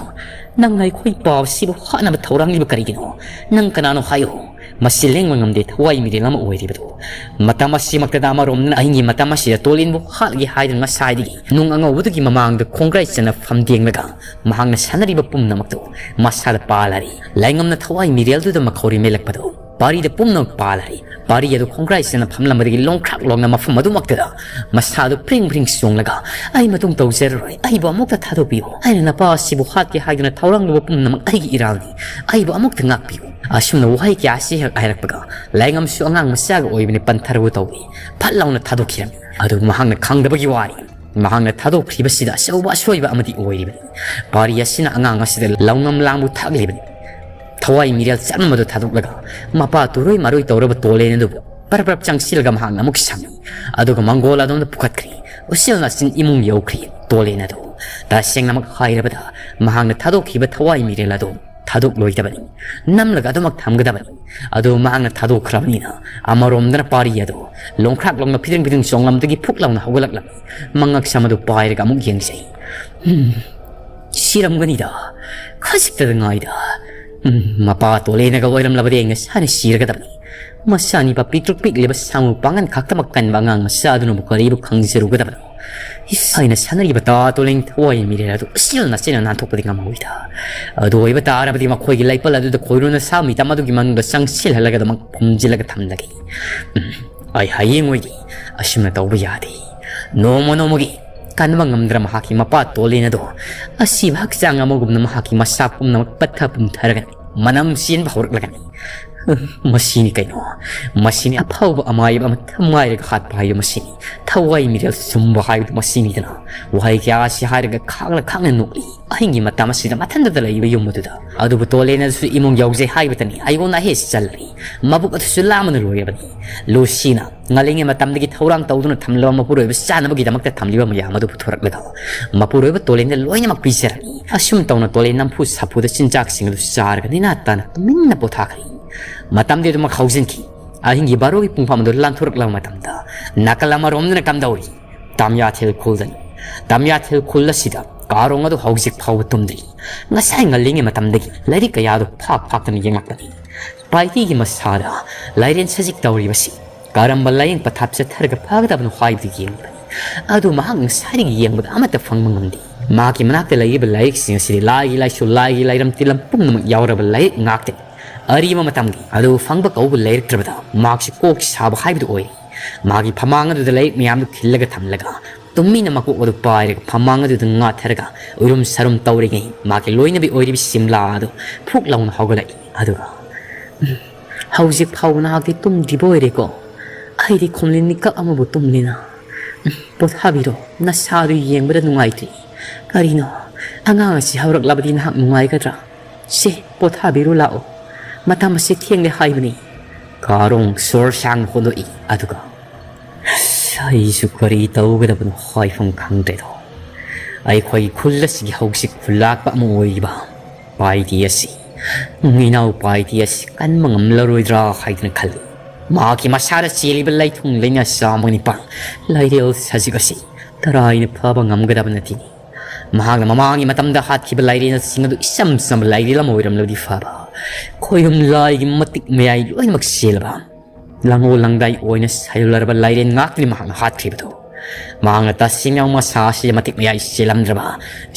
ꯅꯪꯅ ꯑꯩꯈꯣꯏ ꯄꯥꯕꯁꯤꯕꯨ ꯍꯥꯠꯅꯕ ꯊꯧꯔꯥꯡꯂꯤꯕ ꯀꯔꯤꯒꯤꯅꯣ? ꯅꯪ ꯀꯅꯥꯅꯣ ꯍꯥꯏꯌꯨ?" ꯃꯁꯤ ꯂꯦꯡꯕ ꯉꯝꯗꯦ ꯊꯋꯥꯏ ꯃꯤꯔꯦꯜ ꯑꯃ ꯑꯣꯏꯔꯤꯕꯗꯨ꯫ ꯃꯇꯝ ꯑꯁꯤꯃꯛꯇꯗ ꯑꯃꯔꯣꯝꯗꯅ ꯑꯍꯤꯡꯒꯤ ꯃꯇꯝ ꯑꯁꯤꯗ ꯇꯣꯂꯤꯟꯕꯨ ꯍꯥꯠꯂꯒꯦ ꯍꯥꯏꯗꯨꯅ ꯉꯁꯥꯏꯗꯒꯤ ꯅꯨꯡ ꯑꯉꯧꯕꯗꯨꯒꯤ ꯃꯃꯥꯡꯗ ꯈꯣꯡꯒ꯭ꯔꯥꯏ ꯆꯟꯅ ꯐꯝꯗꯦꯡꯂꯒ ꯃꯍꯥꯛꯅ ꯁꯥꯟꯅꯔꯤꯕ ꯄꯨꯝꯅꯃꯛꯇꯨ ꯃꯁꯥꯗ ꯄꯥꯜꯂꯔꯤ꯫ ꯂꯥꯏꯉꯝꯅ ꯊꯋꯥꯏ ꯃꯤꯔꯦꯜꯗꯨꯗ ꯃꯈꯧꯔꯤ ꯃꯦꯜꯂꯛꯄꯗꯨ ꯄꯥꯔꯤꯗ ꯄꯨꯝꯅꯃꯛ ꯄꯥꯜꯂꯔꯤ꯫ ꯄꯥꯔꯤ ꯑꯗꯨ ꯈꯣꯡꯒ꯭ꯔꯥꯏ ꯆꯟꯅ ꯐꯝꯂꯝꯕꯗꯒꯤ ꯂꯣꯡꯈ꯭ꯔꯥꯛ ꯂꯣꯡꯅ ꯃꯐꯝ ꯑꯗꯨꯃꯛꯇꯗ ꯃꯁꯥꯗꯨ ꯐ꯭ꯔꯤꯡ ꯐ꯭ꯔꯤꯡ ꯆꯣꯡꯂꯒ, "ꯑꯩ ꯃꯇꯨꯡ ꯇꯧꯖꯔꯔꯣꯏ, ꯑꯩꯕꯨ ꯑꯃꯨꯛꯇ ꯊꯥꯗꯣꯛꯄꯤꯌꯨ꯫ ꯑꯩꯅ ꯅꯄꯥ ꯑꯁꯤꯕꯨ ꯍꯥꯠꯀꯦ ꯍꯥꯏꯗꯨꯅ ꯊꯧꯔꯥꯡꯂꯨꯕ ꯄꯨꯝꯅꯃꯛ ꯑꯩꯒꯤ ꯏꯔꯥꯜꯅꯤ꯫ ꯑꯩꯕꯨ ꯑꯃꯨꯛꯇ ꯉꯥꯛꯄꯤꯌꯨ"꯫ ꯑꯁꯨꯝꯅ ꯋꯥꯍꯩ ꯀꯌꯥꯁꯤ ꯍꯦꯛ ꯍꯥꯏꯔꯛꯄꯒ ꯂꯥꯏꯉꯝꯁꯨ ꯑꯉꯥꯡ ꯃꯆꯥꯒ ꯑꯣꯏꯕꯅꯤ ꯄꯟꯊꯔꯕ ꯇꯧꯏ꯫ ꯐꯠ ꯂꯥꯎꯅ ꯊꯥꯗꯣꯛꯈꯤꯔꯝꯃꯤ꯫ ꯑꯗꯨꯕꯨ ꯃꯍꯥꯛꯅ ꯈꯪꯗꯕꯒꯤ ꯋꯥꯅꯤ꯫ ꯃꯍꯥꯛꯅ ꯊꯥꯗꯣꯛꯈ꯭ꯔꯤꯕꯁꯤꯗ ꯑꯆꯧꯕ ꯑꯁꯣꯏꯕ ꯑꯃꯗꯤ ꯑꯣꯏꯔꯤꯕꯅꯤ꯫ ꯄꯥꯔꯤ ꯑꯁꯤꯅ ꯑꯉꯥꯡ ꯑꯁꯤꯗ ꯂꯧꯉꯝ ꯂꯥꯡꯕꯨ ꯊꯥꯛꯂꯤꯕꯅꯤ꯫ ꯊꯋꯥꯏ ꯃꯤꯔꯦꯜ ꯆꯠꯂꯝꯕꯗꯨ ꯊꯥꯗꯣꯛꯂꯒ ꯃꯄꯥ ꯇꯨꯔꯣꯏ ꯃꯔꯣꯏ ꯇꯧꯔꯕ ꯇꯣꯂꯦꯟ ꯑꯗꯨꯕꯨ ꯄꯔꯞ ꯄꯔꯞ ꯆꯪꯁꯤꯜꯂꯒ ꯃꯍꯥꯛꯅ ꯑꯃꯨꯛ ꯁꯝꯃꯤ꯫ ꯑꯗꯨꯒ ꯃꯪꯒꯣꯜ ꯑꯗꯣꯝꯗ ꯄꯨꯈꯠꯈ꯭ꯔꯤ꯫ ꯎꯆꯦꯜ ꯅꯥꯆꯤꯟ ꯏꯃꯨꯡ ꯌꯧꯈ꯭ꯔꯤ꯫ ꯇꯣꯂꯦꯟ ꯑꯗꯨ ꯇꯁꯦꯡꯅꯃꯛ ꯍꯥꯏꯔꯕꯗ ꯃꯍꯥꯛꯅ ꯊꯥꯗꯣꯛꯈꯤꯕ ꯊꯋꯥꯏ ꯃꯤꯔꯦꯜ ꯑꯗꯨ ꯊꯥꯗꯣꯛꯂꯣꯏꯗꯕꯅꯤ꯫ ꯅꯝꯂꯒ ꯑꯗꯨꯃꯛ ꯊꯝꯒꯗꯕꯅꯤ꯫ ꯑꯗꯨ ꯃꯍꯥꯛꯅ ꯊꯥꯗꯣꯛꯈ꯭ꯔꯕꯅꯤꯅ ꯑꯃꯔꯣꯝꯗꯅ ꯄꯥꯔꯤ ꯑꯗꯨ ꯂꯣꯡꯈ꯭ꯔꯥꯛ ꯂꯣꯡꯅ ꯐꯤꯗꯤꯡ ꯐꯤꯗꯤꯡ ꯆꯣꯡꯂꯝꯗꯒꯤ ꯐꯨꯛ ꯂꯥꯎꯅ ꯍꯧꯒꯠꯂꯛꯂꯝꯃꯤ꯫ ꯃꯉꯛ ꯁꯝ ꯑꯗꯨ ꯄꯥꯏꯔꯒ ꯑꯃꯨꯛ ꯌꯦꯡꯖꯩ꯫ ꯎꯝ, ꯁꯤꯔꯝꯒꯅꯤꯗ, ꯈꯖꯤꯛꯇꯗ ꯉꯥꯏꯗ꯫ ꯎꯝ, ꯃꯄꯥ ꯇꯣꯂꯦꯅꯒ ꯑꯣꯏꯔꯝꯂꯕꯗꯤ ꯑꯩ ꯉꯁꯥꯏꯅ ꯁꯤꯔꯒꯗꯕꯅꯤ꯫ ꯃꯆꯥꯅꯤꯄꯥ ꯄꯤꯛꯇ꯭ꯔꯨꯛ ꯄꯤꯛꯂꯤꯕ ꯁꯥꯃꯨ ꯄꯥꯡꯒꯟ ꯈꯛꯇꯃꯛ ꯀꯟꯕ ꯑꯉꯥꯡ ꯃꯆꯥ ꯑꯗꯨꯅꯕꯨ ꯀꯔꯤꯕꯨ ꯈꯪꯖꯔꯨꯒꯗꯕꯅꯣ? ꯏꯁ, ꯑꯩꯅ ꯁꯥꯟꯅꯔꯤꯕ ꯇꯥ ꯇꯣꯂꯦꯟ ꯊꯋꯥꯏ ꯃꯤꯔꯦꯜ ꯑꯗꯨ ꯁꯤꯜꯅ ꯆꯦꯟꯅ ꯅꯥꯟꯊꯣꯛꯄꯗꯤ ꯉꯝꯍꯧꯏꯗ꯫ ꯑꯗꯨ ꯑꯣꯏꯕ ꯇꯥꯔꯕꯗꯤ ꯃꯈꯣꯏꯒꯤ ꯂꯩꯄꯜ ꯑꯗꯨꯗ ꯈꯣꯏꯔꯨꯅ ꯁꯥ ꯃꯤꯇꯝ ꯑꯗꯨꯒꯤ ꯃꯅꯨꯡꯗ ꯆꯪꯁꯤꯜꯍꯜꯂꯒ ꯑꯗꯨꯃꯛ ꯐꯨꯝꯖꯤꯜꯂꯒ ꯊꯝꯂꯒꯦ꯫ ꯎꯝ, ꯑꯩ ꯍꯌꯦꯡ ꯑꯣꯏꯗꯤ ꯑꯁꯨꯝꯅ ꯇꯧꯕ ꯌꯥꯗꯦ꯫ ꯅꯣꯡꯃ ꯅꯣꯡꯃꯒꯤ ꯀꯟꯕ ꯉꯝꯗ꯭ꯔ ꯃꯍꯥꯛꯀꯤ ꯃꯄꯥ ꯇꯣꯂꯦꯟ ꯑꯗꯣ ꯑꯁꯤꯕ ꯍꯛꯆꯥꯡ ꯑꯃꯒꯨꯝꯅ ꯃꯍꯥꯛꯀꯤ ꯃꯁꯥ ꯄꯨꯝꯅꯃꯛ ꯄꯠꯊ ꯄꯨꯝꯊꯔꯒꯅꯤ, ꯃꯅꯝ ꯆꯦꯟꯕ ꯍꯧꯔꯛꯂꯒꯅꯤ꯫ ꯃꯁꯤꯅꯤ ꯀꯩꯅꯣ, ꯃꯁꯤꯅꯤ ꯑꯐꯥꯎꯕ ꯑꯃꯥꯏꯕ ꯑꯃ ꯊꯝꯉꯥꯏꯔꯒ ꯍꯥꯠꯄ ꯍꯥꯏꯕ ꯃꯁꯤꯅꯤ꯫ ꯊꯋꯥꯏ ꯃꯤꯔꯦꯜ ꯁꯨꯝꯕ ꯍꯥꯏꯕꯗꯨ ꯃꯁꯤꯅꯤꯗꯅ꯫ ꯋꯥꯍꯩ ꯀꯌꯥ ꯑꯁꯤ ꯍꯥꯏꯔꯒ ꯈꯥꯡꯅ ꯈꯥꯡꯅ ꯅꯣꯛꯂꯤ꯫ ꯑꯍꯤꯡꯒꯤ ꯃꯇꯝ ꯑꯁꯤꯗ ꯃꯊꯟꯇꯗ ꯂꯩꯕ ꯌꯨꯝ ꯑꯗꯨꯗ꯫ ꯑꯗꯨꯕꯨ ꯇꯣꯂꯦꯟ ꯑꯗꯨꯁꯨ ꯏꯃꯨꯡ ꯌꯧꯖꯩ ꯍꯥꯏꯕꯇꯅꯤ ꯑꯩꯉꯣꯟꯗ ꯑꯍꯦ ꯆꯜꯂꯤ꯫ ꯃꯕꯨꯛ ꯑꯗꯨꯁꯨ ꯂꯥꯝꯃꯅ ꯂꯣꯏꯔꯕꯅꯤ꯫ ꯂꯨꯁꯤꯅ ꯉꯜꯂꯤꯉꯩ ꯃꯇꯝꯗꯒꯤ ꯊꯧꯔꯥꯡ ꯇꯧꯗꯨꯅ ꯊꯝꯂꯕ ꯃꯄꯨꯔꯣꯏꯕ ꯆꯥꯅꯕꯒꯤꯗꯃꯛꯇ ꯊꯝꯂꯤꯕ ꯃꯌꯥꯝ ꯑꯗꯨ ꯄꯨꯊꯣꯔꯛꯂꯒ ꯃꯄꯨꯔꯣꯏꯕ ꯇꯣꯂꯦꯟꯗ ꯂꯣꯏꯅꯃꯛ ꯄꯤꯖꯔꯅꯤ꯫ ꯑꯁꯨꯝ ꯇꯧꯅ ꯇꯣꯂꯦꯟ ꯅꯝꯐꯨ ꯁꯥꯐꯨꯗ ꯆꯤꯟꯖꯥꯛꯁꯤꯡ ꯑꯗꯨ ꯆꯥꯔꯒ ꯅꯤꯅꯥ ꯇꯥꯅ ꯇꯨꯃꯤꯟꯅ ꯄꯣꯊꯥꯈ꯭ꯔꯦ꯫ ꯃꯇꯝꯗꯤ ꯑꯗꯨꯃꯛ ꯍꯧꯖꯤꯟꯈꯤ꯫ ꯑꯍꯤꯡꯒꯤ ꯕꯥꯔꯣꯒꯤ ꯄꯨꯡꯐꯝ ꯑꯗꯨ ꯂꯥꯟꯊꯣꯔꯛꯂꯕ ꯃꯇꯝꯗ ꯅꯥꯀꯜ ꯑꯃꯔꯣꯝꯗꯅ ꯀꯝꯗꯧꯔꯤ? ꯇꯥꯃꯤꯌꯥꯊꯦꯜ ꯈꯨꯜꯗꯅꯤ꯫ ꯇꯥꯃꯤꯌꯥꯊꯦꯜ ꯈꯨꯜ ꯑꯁꯤꯗ ꯀꯥꯔꯣꯡ ꯑꯗꯨ ꯍꯧꯖꯤꯛ ꯐꯥꯎꯕ ꯇꯨꯝꯗ꯭ꯔꯤ꯫ ꯉꯁꯥꯏ ꯉꯜꯂꯤꯉꯩ ꯃꯇꯝꯗꯒꯤ ꯂꯥꯏꯔꯤꯛ ꯀꯌꯥꯗꯨ ꯐꯥꯛ ꯐꯥꯛꯇꯅ ꯌꯦꯡꯂꯛꯄꯅꯤ꯫ ꯄꯥꯏꯇꯤꯒꯤ ꯃꯁꯥꯗ ꯂꯥꯏꯔꯦꯟ ꯁꯖꯤꯛ ꯇꯧꯔꯤꯕꯁꯤ ꯀꯔꯝꯕ ꯂꯥꯏꯌꯦꯡ ꯄꯊꯥꯞ ꯆꯠꯊꯔꯒ ꯐꯒꯗꯕꯅꯣ ꯍꯥꯏꯕꯗꯨ ꯌꯦꯡꯂꯤꯕꯅꯤ꯫ ꯑꯗꯨ ꯃꯍꯥꯛ ꯉꯁꯥꯏꯗꯒꯤ ꯌꯦꯡꯕꯗ ꯑꯃꯠꯇ ꯐꯪꯕ ꯉꯝꯗꯦ꯫ ꯃꯍꯥꯛꯀꯤ ꯃꯅꯥꯛꯇ ꯂꯩꯔꯤꯕ ꯂꯥꯏꯔꯤꯛꯁꯤꯡ ꯑꯁꯤꯗꯤ ꯂꯥꯏꯒꯤ ꯂꯥꯏꯁꯣꯜ, ꯂꯥꯏꯒꯤ ꯂꯥꯏꯔꯝ ꯇꯤꯂꯝ ꯄꯨꯝꯅꯃꯛ ꯌꯥꯎꯔꯕ ꯂꯥꯏꯔꯤꯛ ꯉꯥꯛꯇꯅꯤ꯫ ꯑꯔꯤꯕ ꯃꯇꯝꯒꯤ ꯑꯗꯨ ꯐꯪꯕ ꯀꯧꯕ ꯂꯩꯔꯛꯇ꯭ꯔꯕꯗ ꯃꯍꯥꯛꯁꯤ ꯀꯣꯛ ꯁꯥꯕ ꯍꯥꯏꯕꯗꯨ ꯑꯣꯏꯔꯦ꯫ ꯃꯥꯒꯤ ꯐꯃꯥꯡ ꯑꯗꯨꯗ ꯂꯥꯏꯔꯤꯛ ꯃꯌꯥꯝꯗꯨ ꯈꯤꯜꯂꯒ ꯊꯝꯂꯒ ꯇꯨꯃꯤꯟꯅ ꯃꯀꯣꯛ ꯑꯗꯨ ꯄꯥꯏꯔꯒ ꯐꯃꯥꯡ ꯑꯗꯨꯗ ꯉꯥꯊꯔꯒ ꯎꯏꯔꯨꯝ ꯁꯥꯔꯨꯝ ꯇꯧꯔꯤꯉꯩ ꯃꯥꯒꯤ ꯂꯣꯏꯅꯕꯤ ꯑꯣꯏꯔꯤꯕꯤ ꯁꯤꯝꯂꯥ ꯑꯗꯨ ꯐꯨꯛ ꯂꯥꯎꯅ ꯍꯧꯒꯠꯂꯛꯏ꯫ ꯑꯗꯨꯒ, "ꯎꯝ, ꯍꯧꯖꯤꯛ ꯐꯥꯎꯕ ꯅꯍꯥꯛꯇꯤ ꯇꯨꯝꯗ꯭ꯔꯤꯕ ꯑꯣꯏꯔꯦꯀꯣ? ꯑꯩꯗꯤ ꯈꯣꯝꯂꯤꯟ ꯃꯤꯀꯞ ꯑꯃꯕꯨ ꯇꯨꯝꯂꯤꯅ꯫ ꯎꯝ, ꯄꯣꯊꯥꯕꯤꯔꯣ, ꯅꯁꯥꯗꯨ ꯌꯦꯡꯕꯗ ꯅꯨꯡꯉꯥꯏꯇ꯭ꯔꯤ꯫ ꯀꯔꯤꯅꯣ, ꯑꯉꯥꯡ ꯑꯁꯤ ꯍꯧꯔꯛꯂꯕꯗꯤ ꯅꯍꯥꯛ ꯅꯨꯡꯉꯥꯏꯒꯗ꯭ꯔꯥ? ꯁꯦ, ꯄꯣꯊꯥꯕꯤꯔꯨ ꯂꯥꯛꯑꯣ꯫ ꯃꯇꯝ ꯑꯁꯤ ꯊꯦꯡꯂꯦ ꯍꯥꯏꯕꯅꯤ꯫" ꯀꯥꯔꯣꯡ ꯁꯣꯔ ꯁꯥꯡꯅ ꯍꯣꯟꯗꯣꯛꯏ꯫ ꯑꯗꯨꯒ, "ꯑꯁ, ꯑꯩꯁꯨ ꯀꯔꯤ ꯇꯧꯒꯗꯕꯅꯣ ꯍꯥꯏꯐꯝ ꯈꯪꯗ꯭ꯔꯦꯗꯣ꯫ ꯑꯩꯈꯣꯏꯒꯤ ꯈꯨꯜ ꯑꯁꯤꯒꯤ ꯍꯧꯖꯤꯛ ꯈꯨꯜꯂꯥꯛꯄ ꯑꯃ ꯑꯣꯏꯔꯤꯕ ꯄꯥꯏꯗꯤ ꯑꯁꯤ, ꯏꯅꯥꯎ ꯄꯥꯏꯗꯤ ꯑꯁꯤ ꯀꯟꯕ ꯉꯝꯂꯔꯣꯏꯗ꯭ꯔꯥ ꯍꯥꯏꯗꯨꯅ ꯈꯜꯂꯤ꯫ ꯃꯍꯥꯛꯀꯤ ꯃꯁꯥꯗ ꯆꯦꯜꯂꯤꯕ ꯂꯩꯊꯨꯡ ꯂꯩꯅꯥ ꯆꯥꯝꯃꯒ ꯅꯤꯄꯥꯟ ꯂꯥꯏꯔꯦꯜ ꯁꯖꯤꯛ ꯑꯁꯤ ꯇꯔꯥꯏꯅ ꯐꯕ ꯉꯝꯒꯗꯕ ꯅꯠꯇꯦ꯫ ꯃꯍꯥꯛꯅ ꯃꯃꯥꯡꯒꯤ ꯃꯇꯝꯗ ꯍꯥꯠꯈꯤꯕ ꯂꯥꯏꯔꯦꯜꯁꯤꯡ ꯑꯗꯨ ꯏꯆꯝ ꯆꯝꯕ ꯂꯥꯏꯔꯦꯜ ꯑꯃ ꯑꯣꯏꯔꯝꯂꯕꯗꯤ ꯐꯕ, ꯈꯣꯏꯍꯨꯝ ꯂꯥꯏꯒꯤ ꯃꯇꯤꯛ ꯃꯌꯥꯏ ꯂꯣꯏꯅꯃꯛ ꯆꯦꯜꯂꯕ, ꯂꯥꯡꯉꯣꯜ ꯂꯥꯡꯗꯥꯏ ꯑꯣꯏꯅ ꯁꯥꯏꯌꯨꯂꯔꯕ ꯂꯥꯏꯔꯦꯟ ꯉꯥꯛꯇꯅꯤ ꯃꯍꯥꯛꯅ ꯍꯥꯠꯈ꯭ꯔꯤꯕꯗꯨ꯫ ꯃꯍꯥꯛꯅ ꯇꯁꯦꯡꯅ ꯃꯁꯥ ꯑꯁꯤꯗ ꯃꯇꯤꯛ ꯃꯌꯥꯏ ꯆꯦꯜꯂꯝꯗ꯭ꯔꯕ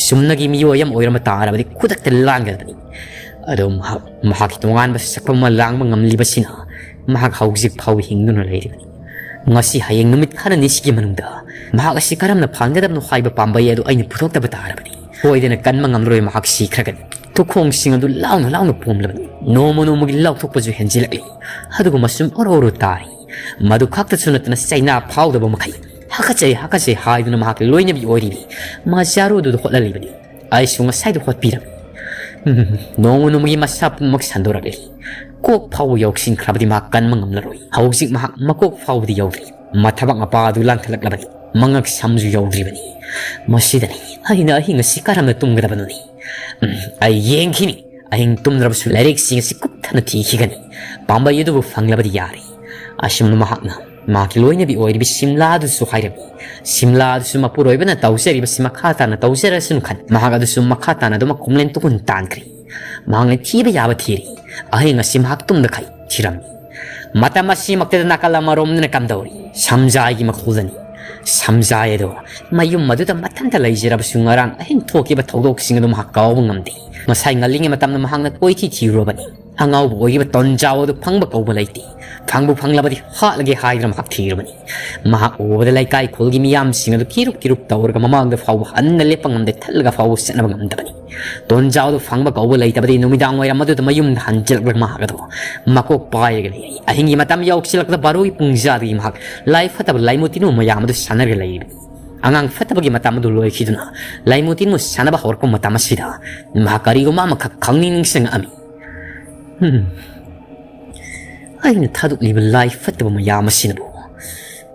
ꯆꯨꯝꯅꯒꯤ ꯃꯤꯑꯣꯏ ꯑꯃ ꯑꯣꯏꯔꯝꯕ ꯇꯥꯔꯕꯗꯤ ꯈꯨꯗꯛꯇ ꯂꯥꯟꯒꯗꯕꯅꯤ꯫ ꯑꯗꯨ ꯃꯍꯥꯛ, ꯃꯍꯥꯛꯀꯤ ꯇꯣꯉꯥꯟꯕ ꯁꯛꯐꯝ ꯑꯃ ꯂꯥꯡꯕ ꯉꯝꯂꯤꯕꯁꯤꯅ ꯃꯍꯥꯛ ꯍꯧꯖꯤꯛ ꯐꯥꯎꯕ ꯍꯤꯡꯗꯨꯅ ꯂꯩꯔꯤꯕꯅꯤ꯫ ꯉꯁꯤ ꯍꯌꯦꯡ ꯅꯨꯃꯤꯠ ꯈꯔꯅꯤꯁꯤꯒꯤ ꯃꯅꯨꯡꯗ ꯃꯍꯥꯛ ꯑꯁꯤ ꯀꯔꯝꯅ ꯐꯥꯟꯒꯗꯕꯅꯣ ꯍꯥꯏꯕ ꯄꯥꯝꯕꯩ ꯑꯗꯨ ꯑꯩꯅ ꯄꯨꯊꯣꯛꯇꯕ ꯇꯥꯔꯕꯗꯤ ꯁꯣꯏꯗꯅ ꯀꯟꯕ ꯉꯝꯂꯔꯣꯏ꯫ ꯃꯍꯥꯛ ꯁꯤꯈ꯭ꯔꯒꯅꯤ꯫ ꯇꯨꯈꯣꯡꯁꯤꯡ ꯑꯗꯨ ꯂꯥꯎꯅ ꯂꯥꯎꯅ ꯄꯣꯝꯂꯕꯅꯤ꯫ ꯅꯣꯡꯃ ꯅꯣꯡꯃꯒꯤ ꯂꯥꯎꯊꯣꯛꯄꯁꯨ ꯍꯦꯟꯖꯤꯜꯂꯛꯂꯤ꯫ ꯑꯗꯨꯒ ꯃꯆꯨꯝ ꯑꯣꯔꯣ ꯑꯣꯔꯣ ꯇꯥꯔꯤ꯫ ꯃꯗꯨ ꯈꯛꯇꯁꯨ ꯅꯠꯇꯅ ꯆꯩꯅꯥ ꯐꯥꯎꯗꯕ ꯃꯈꯩ ꯍꯥꯀꯠꯆꯩ ꯍꯥꯀꯠꯆꯩ ꯍꯥꯏꯗꯨꯅ ꯃꯍꯥꯛꯀꯤ ꯂꯣꯏꯅꯕꯤ ꯑꯣꯏꯔꯤꯕꯤ ꯃꯖꯥꯔꯨꯗꯨꯗ ꯍꯣꯠꯍꯜꯂꯤꯕꯅꯤ꯫ ꯑꯩꯁꯨ ꯉꯁꯥꯏꯗ ꯍꯣꯠꯄꯤꯔꯝꯃꯤ꯫ ꯎꯝ, ꯅꯣꯡꯃ ꯅꯣꯡꯃꯒꯤ ꯃꯁꯥ ꯄꯨꯝꯅꯃꯛ ꯁꯟꯗꯣꯔꯛꯂꯤ꯫ ꯀꯣꯛ ꯐꯥꯎꯕ ꯌꯧꯁꯤꯟꯈ꯭ꯔꯕꯗꯤ ꯃꯍꯥꯛ ꯀꯟꯕ ꯉꯝꯂꯔꯣꯏ꯫ ꯍꯧꯖꯤꯛ ꯃꯍꯥꯛ ꯃꯀꯣꯛ ꯐꯥꯎꯕꯗꯤ ꯌꯧꯗ꯭ꯔꯤ꯫ ꯃꯊꯕꯥꯛ ꯃꯄꯥ ꯑꯗꯨ ꯂꯥꯟꯈꯠꯂꯛꯂꯕꯅꯤ꯫ ꯃꯉꯛ ꯁꯝꯁꯨ ꯌꯧꯗ꯭ꯔꯤꯕꯅꯤ꯫ ꯃꯁꯤꯗꯅꯤ ꯑꯩꯅ ꯑꯍꯤꯡ ꯑꯁꯤ ꯀꯔꯝꯅ ꯇꯨꯝꯒꯗꯕꯅꯣꯅꯤ꯫ ꯎꯝ, ꯑꯩ ꯌꯦꯡꯈꯤꯅꯤ꯫ ꯑꯍꯤꯡ ꯇꯨꯝꯗ꯭ꯔꯕꯁꯨ ꯂꯥꯏꯔꯤꯛꯁꯤꯡ ꯑꯁꯤ ꯀꯨꯞꯊꯅ ꯊꯤꯈꯤꯒꯅꯤ꯫ ꯄꯥꯝꯕꯩ ꯑꯗꯨꯕꯨ ꯐꯪꯂꯕꯗꯤ ꯌꯥꯔꯦ꯫ ꯑꯁꯨꯝꯅ ꯃꯍꯥꯛꯅ ꯃꯍꯥꯛꯀꯤ ꯂꯣꯏꯅꯕꯤ ꯑꯣꯏꯔꯤꯕ ꯁꯤꯝꯂꯥ ꯑꯗꯨꯁꯨ ꯍꯥꯏꯔꯝꯃꯤ꯫ ꯁꯤꯝꯂꯥ ꯑꯗꯨꯁꯨ ꯃꯄꯨꯔꯣꯏꯕꯅ ꯇꯧꯖꯔꯤꯕꯁꯤ ꯃꯈꯥ ꯇꯥꯅ ꯇꯧꯖꯔꯁꯅꯨ ꯈꯟ ꯃꯍꯥꯛ ꯑꯗꯨꯁꯨ ꯃꯈꯥ ꯇꯥꯅ ꯑꯗꯨꯃꯛ ꯀꯨꯝꯂꯦꯟ ꯇꯨꯀꯨꯟ ꯇꯥꯟꯈ꯭ꯔꯦ꯫ ꯃꯍꯥꯛꯅ ꯊꯤꯕ ꯌꯥꯕ ꯊꯤꯔꯤ꯫ ꯑꯍꯤꯡ ꯑꯁꯤ ꯃꯍꯥꯛ ꯇꯨꯝꯗꯈꯩ ꯊꯤꯔꯝꯃꯤ꯫ ꯃꯇꯝ ꯑꯁꯤꯃꯛꯇꯗ ꯅꯥꯀꯜ ꯑꯃꯔꯣꯝꯗꯅ ꯀꯝꯗꯧꯔꯤ? ꯁꯝꯖꯥꯏꯒꯤ ꯃꯈꯣꯜꯗꯅꯤ꯫ ꯁꯝꯖꯥꯏ ꯑꯗꯣ ꯃꯌꯨꯝ ꯑꯗꯨꯗ ꯃꯊꯟꯇ ꯂꯩꯖꯔꯕꯁꯨ ꯉꯔꯥꯡ ꯑꯍꯤꯡ ꯊꯣꯛꯈꯤꯕ ꯊꯧꯗꯣꯛꯁꯤꯡ ꯑꯗꯨ ꯃꯍꯥꯛ ꯀꯥꯎꯕ ꯉꯝꯗꯦ꯫ ꯉꯁꯥꯏ ꯉꯜꯂꯤꯉꯩ ꯃꯇꯝꯗ ꯃꯍꯥꯛꯅ ꯀꯣꯏꯊꯤ ꯊꯤꯔꯨꯔꯕꯅꯤ꯫ ꯑꯉꯥꯎꯕ ꯑꯣꯏꯔꯤꯕ ꯇꯣꯟꯖꯥꯎ ꯑꯗꯨ ꯐꯪꯕ ꯀꯧꯕ ꯂꯩꯇꯦ꯫ ꯐꯪꯕꯨ ꯐꯪꯂꯕꯗꯤ ꯍꯥꯠꯂꯒꯦ ꯍꯥꯏꯗꯨꯅ ꯃꯍꯥꯛ ꯊꯤꯔꯨꯕꯅꯤ꯫ ꯃꯍꯥꯛ ꯎꯕꯗ ꯂꯩꯀꯥꯏ ꯈꯨꯜꯒꯤ ꯃꯤꯌꯥꯝꯁꯤꯡ ꯑꯗꯨ ꯀꯤꯔꯨꯞ ꯀꯤꯔꯨꯞ ꯇꯧꯔꯒ ꯃꯃꯥꯡꯗ ꯐꯥꯎꯕ ꯍꯟꯅ ꯂꯦꯞꯄ ꯉꯝꯗꯦ, ꯊꯠꯂꯒ ꯐꯥꯎꯕ ꯆꯠꯅꯕ ꯉꯝꯗꯕꯅꯤ꯫ ꯇꯣꯟꯖꯥꯎꯗꯨ ꯐꯪꯕ ꯀꯧꯕ ꯂꯩꯇꯕꯗꯤ ꯅꯨꯃꯤꯗꯥꯡ ꯋꯥꯏꯔꯝ ꯑꯗꯨꯗ ꯃꯌꯨꯝꯗ ꯍꯟꯖꯤꯜꯂꯛꯂꯒ ꯃꯍꯥꯛ ꯑꯗꯨ ꯃꯀꯣꯛ ꯄꯥꯏꯔꯒ ꯂꯩꯔꯤ꯫ ꯑꯍꯤꯡꯒꯤ ꯃꯇꯝ ꯌꯧꯁꯤꯜꯂꯛꯄꯗ ꯕꯥꯔꯣꯒꯤ ꯄꯨꯡꯖꯥꯗꯒꯤ ꯃꯍꯥꯛ ꯂꯥꯏ ꯐꯠꯇꯕ ꯂꯥꯏꯃꯨ ꯇꯤꯟꯃꯨ ꯃꯌꯥꯝ ꯑꯗꯨ ꯁꯥꯟꯅꯔꯒ ꯂꯩꯔꯤꯕꯅꯤ꯫ ꯑꯉꯥꯡ ꯐꯠꯇꯕꯒꯤ ꯃꯇꯝ ꯑꯗꯨ ꯂꯣꯏꯈꯤꯗꯨꯅ ꯂꯥꯏꯃꯨ ꯇꯤꯟꯃꯨ ꯁꯥꯟꯅꯕ ꯍꯧꯔꯛꯄ ꯃꯇꯝ ꯑꯁꯤꯗ ꯃꯍꯥꯛ ꯀꯔꯤꯒꯨꯝꯕ ꯑꯃꯈꯛ ꯈꯪꯅꯤꯡ ꯅꯤꯡꯁꯤꯡꯉꯛꯑꯝꯃꯤ꯫ ꯍꯝ꯫ ꯑꯩꯅ ꯊꯥꯗꯣꯛꯂꯤꯕ ꯂꯥꯏ ꯐꯠꯇꯕ ꯃꯌꯥꯝ ꯑꯁꯤꯅꯕꯨ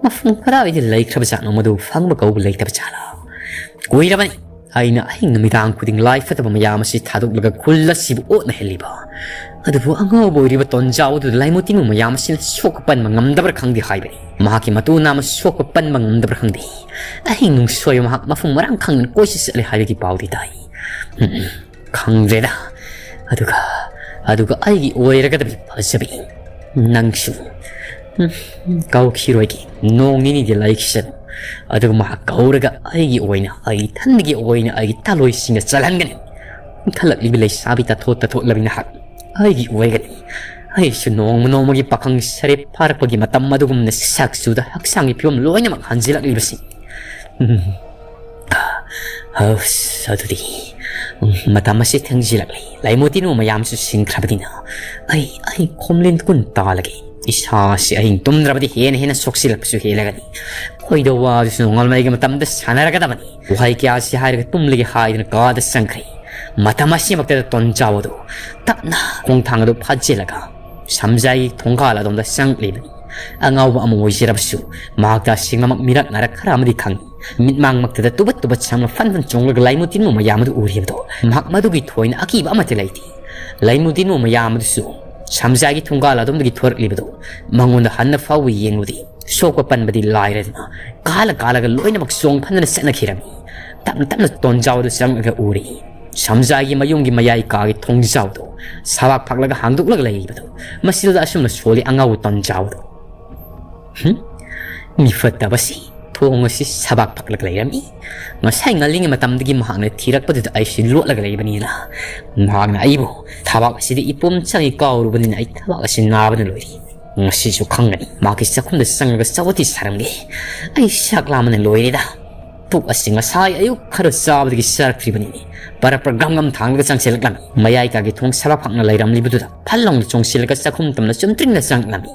ꯃꯐꯝ ꯀꯗꯥꯏꯗ ꯂꯩꯈ꯭ꯔꯕ ꯖꯥꯠꯅꯣ? ꯃꯗꯨ ꯐꯪꯕ ꯀꯧꯕ ꯂꯩꯇꯕ ꯖꯥꯠꯂꯥ? ꯀꯨꯏꯔꯕꯅꯤ꯫ ꯑꯩꯅ ꯑꯍꯤꯡ ꯅꯨꯃꯤꯗꯥꯡ ꯈꯨꯗꯤꯡ ꯂꯥꯏ ꯐꯠꯇꯕ ꯃꯌꯥꯝ ꯑꯁꯤ ꯊꯥꯗꯣꯛꯂꯒ ꯈꯨꯜ ꯑꯁꯤꯕꯨ ꯑꯣꯠꯅꯍꯜꯂꯤꯕ꯫ ꯑꯗꯨꯕꯨ ꯑꯉꯥꯎꯕ ꯑꯣꯏꯔꯤꯕ ꯇꯣꯟꯖꯥꯎ ꯑꯗꯨꯗ ꯂꯥꯏꯃꯨꯇꯤꯟꯕꯨ ꯃꯌꯥꯝ ꯑꯁꯤꯅ ꯁꯣꯛꯄ ꯄꯟꯕ ꯉꯝꯗꯕ꯭ꯔꯥ ꯈꯪꯗꯦ ꯍꯥꯏꯕꯅꯤ꯫ ꯃꯍꯥꯛꯀꯤ ꯃꯇꯨ ꯅꯥꯝꯃ ꯁꯣꯛꯄ ꯄꯟꯕ ꯉꯝꯗꯕ꯭ꯔꯥ ꯈꯪꯗꯦ꯫ ꯑꯍꯤꯡ ꯅꯨꯡꯁꯣꯏꯕ ꯃꯍꯥꯛ ꯃꯐꯝ ꯃꯔꯥꯡ ꯈꯪꯗꯅ ꯀꯣꯏꯆꯠ ꯆꯠꯂꯦ ꯍꯥꯏꯕꯒꯤ ꯄꯥꯎꯗꯤ ꯇꯥꯏ꯫ ꯎꯝ, ꯈꯪꯗ꯭ꯔꯦꯗ꯫ ꯑꯗꯨꯒ, ꯑꯗꯨꯒ ꯑꯩꯒꯤ ꯑꯣꯏꯔꯒꯗꯕ ꯐꯖꯕꯤ ꯅꯪꯁꯨ, ꯎꯝ, ꯀꯧꯈꯤꯔꯣꯏꯒꯦ꯫ ꯅꯣꯡ ꯅꯤꯅꯤꯗꯤ ꯂꯩꯈꯤꯁꯅꯨ꯫ ꯑꯗꯨꯒ ꯃꯍꯥꯛ ꯀꯧꯔꯒ ꯑꯩꯒꯤ ꯑꯣꯏꯅ, ꯑꯩ ꯏꯊꯟꯗꯒꯤ ꯑꯣꯏꯅ ꯑꯩꯒꯤ ꯊꯂꯣꯏꯁꯤꯡꯒ ꯆꯜꯍꯟꯒꯅꯤ꯫ ꯏꯟꯈꯠꯂꯛꯂꯤꯕ ꯂꯩꯁꯥꯕꯤ ꯇꯥꯊꯣꯠ ꯇꯥꯊꯣꯠꯂꯕꯤ ꯅꯍꯥꯛ ꯑꯩꯒꯤ ꯑꯣꯏꯒꯅꯤ꯫ ꯑꯩꯁꯨ ꯅꯣꯡꯃ ꯅꯣꯡꯃꯒꯤ ꯄꯥꯈꯪ ꯁꯔꯦꯞ ꯐꯥꯔꯛꯄꯒꯤ ꯃꯇꯝ ꯑꯗꯨꯒꯨꯝꯅ ꯁꯛ ꯆꯨꯗ ꯍꯛꯆꯥꯡꯒꯤ ꯐꯤꯕꯝ ꯂꯣꯏꯅꯃꯛ ꯍꯟꯖꯤꯜꯂꯛꯂꯤꯕꯁꯤ꯫ ꯎꯝ꯫ ꯑꯁ, ꯑꯗꯨꯗꯤ, ꯎꯝ, ꯃꯇꯝ ꯑꯁꯤ ꯊꯦꯡꯖꯤꯜꯂꯛꯂꯤ꯫ ꯂꯥꯏꯃꯨꯇꯤꯟꯕꯨ ꯃꯌꯥꯝꯁꯨ ꯁꯤꯟꯈ꯭ꯔꯕꯅꯤꯅ ꯑꯩ, ꯑꯩ ꯈꯣꯝꯂꯦꯟ ꯀꯨꯟ ꯇꯥꯜꯂꯒꯦ꯫ ꯏꯁꯥꯁꯤ ꯑꯍꯤꯡ ꯇꯨꯝꯗ꯭ꯔꯕꯗꯤ ꯍꯦꯟꯅ ꯍꯦꯟꯅ ꯁꯣꯛꯆꯤꯜꯂꯛꯄꯁꯨ ꯍꯦꯜꯂꯒꯅꯤ꯫ ꯈꯣꯏꯗꯧ ꯋꯥꯗꯨꯁꯨ ꯅꯣꯡꯉꯥꯜꯃꯩꯒꯤ ꯃꯇꯝꯗ ꯁꯥꯟꯅꯔꯒꯗꯕꯅꯤ꯫ ꯋꯥꯍꯩ ꯀꯌꯥꯁꯤ ꯍꯥꯏꯔꯒ ꯇꯨꯝꯂꯒꯦ ꯍꯥꯏꯗꯨꯅ ꯀꯥꯗ ꯆꯪꯈ꯭ꯔꯦ꯫ ꯃꯇꯝ ꯑꯁꯤꯃꯛꯇꯗ ꯇꯣꯟꯖꯥꯎ ꯑꯗꯨ ꯇꯞꯅ ꯈꯣꯡꯊꯥꯡ ꯑꯗꯨ ꯐꯥꯖꯤꯜꯂꯒ ꯁꯝꯖꯥꯏꯒꯤ ꯊꯣꯡꯒꯥꯜ ꯑꯗꯣꯝꯗ ꯆꯪꯂꯛꯂꯤꯕꯅꯤ꯫ ꯑꯉꯥꯎꯕ ꯑꯃ ꯑꯣꯏꯖꯔꯕꯁꯨ ꯃꯍꯥꯛꯇ ꯑꯁꯦꯡꯕꯃꯛ ꯃꯤꯔꯛ ꯅꯥꯔꯛ ꯈꯔ ꯑꯃꯗꯤ ꯈꯪꯏ꯫ ꯃꯤꯠꯃꯥꯡꯃꯛꯇꯗ ꯇꯨꯕꯠ ꯇꯨꯕꯠ ꯁꯪꯅ ꯐꯟ ꯐꯟ ꯆꯣꯡꯂꯒ ꯂꯥꯏꯃꯨꯇꯤꯟꯕꯨ ꯃꯌꯥꯝ ꯑꯗꯨ ꯎꯔꯤꯕꯗꯣ ꯃꯍꯥꯛ ꯃꯗꯨꯒꯤ ꯊꯣꯏꯅ ꯑꯀꯤꯕ ꯑꯃꯠꯇ ꯂꯩꯇꯦ꯫ ꯂꯥꯏꯃꯨꯇꯤꯟꯕꯨ ꯃꯌꯥꯝ ꯑꯗꯨꯁꯨ ꯁꯝꯖꯥꯏꯒꯤ ꯊꯣꯡꯒꯥꯜ ꯑꯗꯣꯝꯗꯒꯤ ꯊꯣꯔꯛꯂꯤꯕꯗꯣ ꯃꯉꯣꯟꯗ ꯍꯟꯅ ꯐꯥꯎꯕ ꯌꯦꯡꯂꯨꯗꯦ꯫ ꯁꯣꯛꯄ ꯄꯟꯕꯗꯤ ꯂꯥꯏꯔꯗꯅ ꯀꯥꯂ ꯀꯥꯂꯒ ꯂꯣꯏꯅꯃꯛ ꯆꯣꯡ ꯐꯟꯗꯅ ꯆꯠꯅꯈꯤꯔꯝꯃꯤ꯫ ꯇꯞꯅ ꯇꯞꯅ ꯇꯣꯟꯖꯥꯎꯗꯨ ꯆꯪꯂꯒ ꯎꯔꯦ꯫ ꯁꯝꯖꯥꯏꯒꯤ ꯃꯌꯨꯝꯒꯤ ꯃꯌꯥꯏ ꯀꯥꯒꯤ ꯊꯣꯡꯖꯥꯎꯗꯣ ꯁꯕꯥꯛ ꯐꯥꯛꯂꯒ ꯍꯥꯡꯗꯣꯛꯂꯒ ꯂꯩꯔꯤꯕꯗꯣ ꯃꯁꯤꯗ ꯑꯁꯨꯝꯅ ꯁꯣꯜꯂꯤ ꯑꯉꯥꯎꯕ ꯇꯣꯟꯖꯥꯎꯗꯣ꯫ ꯍꯨꯝ? ꯃꯤ ꯐꯠꯇꯕꯁꯤ ꯊꯣꯡ ꯑꯁꯤ ꯁꯕꯥꯛ ꯐꯥꯛꯂꯒ ꯂꯩꯔꯝꯃꯤ꯫ ꯉꯁꯥꯏ ꯉꯜꯂꯤꯉꯩ ꯃꯇꯝꯗꯒꯤ ꯃꯍꯥꯛꯅ ꯊꯤꯔꯛꯄꯗꯨꯗ ꯑꯩꯁꯤ ꯂꯣꯠꯂꯒ ꯂꯩꯕꯅꯤꯅ ꯃꯍꯥꯛꯅ ꯑꯩꯕꯨ ꯊꯕꯥꯛ ꯑꯁꯤꯗ ꯏꯄꯣꯝ ꯆꯪꯏ ꯀꯥꯎꯔꯨꯕꯅꯤꯅ ꯑꯩ ꯊꯕꯥꯛ ꯑꯁꯤ ꯅꯥꯕꯅ ꯂꯣꯏꯔꯦ꯫ ꯉꯁꯤꯁꯨ ꯈꯪꯒꯅꯤ꯫ ꯃꯍꯥꯛꯀꯤ ꯆꯥꯛꯈꯨꯝꯗ ꯆꯪꯂꯒ ꯆꯥꯎꯋꯊꯤ ꯁꯥꯔꯝꯒꯦ꯫ ꯑꯩ ꯆꯥꯛ ꯂꯥꯝꯕꯅ ꯂꯣꯏꯔꯦꯗ꯫ ꯄꯨꯛ ꯑꯁꯤ ꯉꯁꯥꯏ ꯑꯌꯨꯛ ꯈꯔ ꯆꯥꯕꯗꯒꯤ ꯆꯥꯔꯛꯇ꯭ꯔꯤꯕꯅꯤꯅꯦ꯫ ꯄꯔꯞ ꯄꯔꯞ ꯒꯝ ꯒꯝ ꯊꯥꯡꯂꯒ ꯆꯪꯁꯤꯜꯂꯛꯂꯝꯃꯤ꯫ ꯃꯌꯥꯏ ꯀꯥꯒꯤ ꯊꯣꯡ ꯁꯕꯥꯛ ꯐꯥꯛꯅ ꯂꯩꯔꯝꯂꯤꯕꯗꯨꯗ ꯐꯠ ꯂꯥꯎꯅ ꯆꯣꯡꯁꯤꯜꯂꯒ ꯆꯥꯛꯈꯨꯝ ꯇꯝꯅ ꯆꯨꯝꯗ꯭ꯔꯤꯡꯅ ꯆꯪꯂꯛꯂꯝꯃꯤ꯫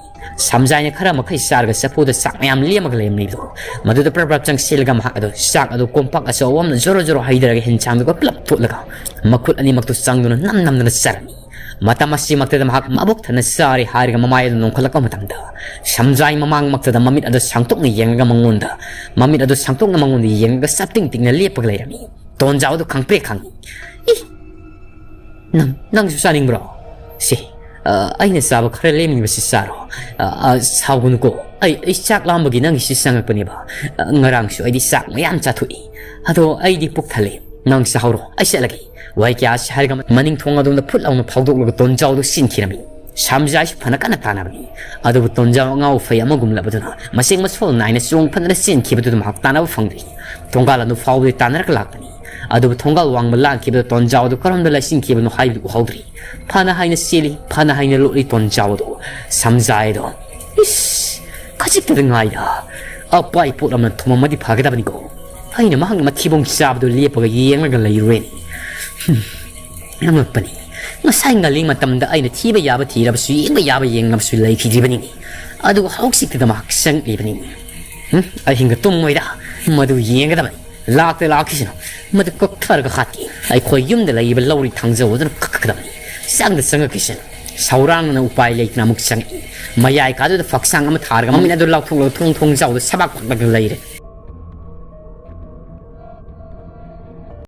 ꯁꯝꯖꯥꯏꯅ ꯈꯔ ꯃꯈꯩ ꯆꯥꯔꯒ ꯆꯐꯨꯗ ꯆꯥꯛ ꯃꯌꯥꯝ ꯂꯦꯝꯃꯒ ꯂꯩꯔꯝꯂꯤꯕꯗꯣ ꯃꯗꯨꯗ ꯄꯔꯞ ꯄꯔꯞ ꯆꯪꯁꯤꯜꯂꯒ ꯃꯍꯥꯛ ꯑꯗꯨ ꯆꯥꯛ ꯑꯗꯨ ꯀꯣꯝꯄꯥꯛ ꯑꯆꯧꯕ ꯑꯃꯅ ꯖꯣꯔꯣ ꯖꯣꯔꯣ ꯍꯩꯊꯔꯒ ꯍꯤꯟꯁꯥꯡꯗꯨꯒ ꯄꯨꯂꯞ ꯊꯣꯠꯂꯒ ꯃꯈꯨꯠ ꯑꯅꯤꯃꯛꯇꯨ ꯆꯪꯗꯨꯅ ꯅꯝ ꯅꯝꯗꯅ ꯆꯥꯔꯝꯃꯤ꯫ ꯃꯇꯝ ꯑꯁꯤꯃꯛꯇꯗ ꯃꯍꯥꯛ ꯃꯕꯨꯛ ꯊꯟꯅ ꯆꯥꯔꯦ ꯍꯥꯏꯔꯒ ꯃꯃꯥꯏ ꯑꯗꯨ ꯅꯣꯡꯈꯠꯂꯛꯄ ꯃꯇꯝꯗ ꯁꯝꯖꯥꯏ ꯃꯃꯥꯡꯃꯛꯇꯗ ꯃꯃꯤꯠ ꯑꯗꯨ ꯁꯥꯡꯇꯣꯛꯅ ꯌꯦꯡꯂꯒ ꯃꯉꯣꯟꯗ, ꯃꯃꯤꯠ ꯑꯗꯨ ꯁꯥꯡꯇꯣꯛꯅ ꯃꯉꯣꯟꯗ ꯌꯦꯡꯂꯒ ꯆꯞꯇꯤꯡ ꯇꯤꯡꯅ ꯂꯦꯞꯄꯒ ꯂꯩꯔꯝꯃꯤ꯫ ꯇꯣꯟꯖꯥꯎꯗꯣ ꯈꯪꯄ꯭ꯔꯦꯛ ꯈꯪꯉꯤ꯫ "ꯏ! ꯅꯪ, ꯅꯪꯁꯨ ꯆꯥꯅꯤꯡꯕ꯭ꯔꯣ? ꯁꯦ, ꯑ, ꯑꯩꯅ ꯆꯥꯕ ꯈꯔ ꯂꯦꯝꯃꯤꯕꯁꯤ ꯆꯥꯔꯣ꯫ ꯑ, ꯑ, ꯁꯥꯎꯒꯅꯨꯀꯣ꯫ ꯑꯩ, ꯑꯩ ꯆꯥꯛ ꯂꯥꯝꯕꯒꯤ ꯅꯪꯒꯤꯁꯤ ꯆꯪꯉꯛꯄꯅꯦꯕ꯫ ꯑ, ꯉꯔꯥꯡꯁꯨ ꯑꯩꯗꯤ ꯆꯥꯛ ꯃꯌꯥꯝ ꯆꯥꯊꯣꯛꯏ꯫ ꯑꯗꯣ ꯑꯩꯗꯤ ꯄꯨꯛ ꯊꯜꯂꯦ꯫ ꯅꯪ ꯆꯥꯍꯧꯔꯣ꯫ ꯑꯩ ꯆꯠꯂꯒꯦ꯫ ꯋꯥꯏ ꯀꯌꯥꯁꯤ ꯍꯥꯏꯔꯒ ꯃꯅꯤꯡ ꯊꯣꯡ ꯑꯗꯣꯝꯗ ꯐꯨꯠ ꯂꯥꯎꯅ ꯐꯥꯎꯗꯣꯛꯂꯒ ꯇꯣꯟꯖꯥꯎꯗꯣ ꯆꯦꯟꯈꯤꯔꯝꯃꯤ꯫ ꯁꯥꯝꯖꯥꯏꯁꯨ ꯐꯅ ꯀꯟꯅ ꯇꯥꯟꯅꯕꯅꯤ꯫ ꯑꯗꯨꯕꯨ ꯇꯣꯟꯖꯥꯎ ꯑꯉꯥꯎ ꯑꯐꯩ ꯑꯃꯒꯨꯝꯂꯕꯗꯨꯅ ꯃꯆꯦꯛ ꯃꯁꯣꯜ ꯅꯥꯏꯅ ꯆꯣꯡ ꯐꯟꯗꯅ ꯆꯦꯟꯈꯤꯕꯗꯨꯗ ꯃꯍꯥꯛ ꯇꯥꯟꯅꯕ ꯐꯪꯗ꯭ꯔꯤ꯫ ꯊꯣꯡꯒꯥꯜ ꯑꯗꯨ ꯐꯥꯎꯕꯗꯤ ꯇꯥꯟꯅꯔꯒ ꯂꯥꯛꯄꯅꯤ꯫ ꯑꯗꯨꯕꯨ ꯊꯣꯡꯒꯥꯜ ꯋꯥꯡꯃ ꯂꯥꯟꯈꯤꯕꯗ ꯇꯣꯟꯖꯥꯎꯗꯨ ꯀꯔꯣꯝꯗ ꯂꯩꯁꯤꯟꯈꯤꯕꯅꯣ ꯍꯥꯏꯕꯗꯨ ꯎꯍꯧꯗ꯭ꯔꯤ꯫ ꯐꯅ ꯍꯥꯏꯅ ꯆꯦꯜꯂꯤ, ꯐꯅ ꯍꯥꯏꯅ ꯂꯣꯠꯂꯤ ꯇꯣꯟꯖꯥꯎꯗꯨ꯫ ꯁꯝꯖꯥꯏꯗꯣ, ꯏꯁ! ꯈꯖꯤꯛꯇꯗ ꯉꯥꯏꯗ꯫ ꯑꯄꯥꯏ ꯄꯣꯠ ꯑꯃꯅ ꯊꯣꯝꯃꯝꯃꯗꯤ ꯐꯒꯗꯕꯅꯤꯀꯣ꯫ ꯑꯩꯅ ꯃꯍꯥꯛꯅ ꯃꯊꯤꯕꯣꯡ ꯆꯥꯕꯗꯨ ꯂꯦꯞꯄꯒ ꯌꯦꯡꯂꯒ ꯂꯩꯔꯨꯔꯦꯅꯦ꯫ ꯍꯨꯝ꯫ ꯑꯉꯛꯄꯅꯤ꯫ ꯉꯁꯥꯏ ꯉꯜꯂꯤ ꯃꯇꯝꯗ ꯑꯩꯅ ꯊꯤꯕ ꯌꯥꯕ ꯊꯤꯔꯕꯁꯨ, ꯌꯦꯡꯕ ꯌꯥꯕ ꯌꯦꯡꯂꯕꯁꯨ ꯂꯩꯈꯤꯗ꯭ꯔꯤꯕꯅꯤꯅꯦ꯫ ꯑꯗꯨꯒ ꯍꯧꯖꯤꯛꯇꯗ ꯃꯍꯥꯛ ꯆꯪꯂꯤꯕꯅꯤ꯫ ꯍꯨꯝ? ꯑꯍꯤꯡꯒ ꯇꯨꯝꯃꯣꯏꯗ꯫ ꯃꯗꯨ ꯌꯦꯡꯒꯗꯕꯅꯤ꯫ ꯂꯥꯛꯇ ꯂꯥꯛꯈꯤꯁꯅꯨ꯫ ꯃꯗꯨ ꯀꯛꯊꯔꯒ ꯍꯥꯠꯀꯦ꯫ ꯑꯩꯈꯣꯏ ꯌꯨꯝꯗ ꯂꯩꯔꯤꯕ ꯂꯧꯔꯤ ꯊꯥꯡꯖꯧ ꯑꯗꯨꯅ ꯀꯛꯀꯗꯕꯅꯤ꯫ ꯆꯪꯗ ꯆꯪꯉꯛꯈꯤꯁꯅꯨ꯫ ꯁꯧꯔꯥꯡꯅꯅ ꯎꯄꯥꯏ ꯂꯩꯇꯅ ꯑꯃꯨꯛ ꯆꯪꯉꯛꯏ꯫ ꯃꯌꯥꯏ ꯀꯥꯗꯨꯗ ꯐꯛꯁꯥꯡ ꯑꯃ ꯊꯥꯔꯒ ꯃꯃꯤꯠ ꯑꯗꯨ ꯂꯥꯎꯊꯣꯛꯂꯒ ꯊꯣꯡ ꯊꯣꯡꯖꯥꯎꯗ ꯁꯕꯥꯛ ꯄꯛꯂꯒ ꯂꯩꯔꯦ꯫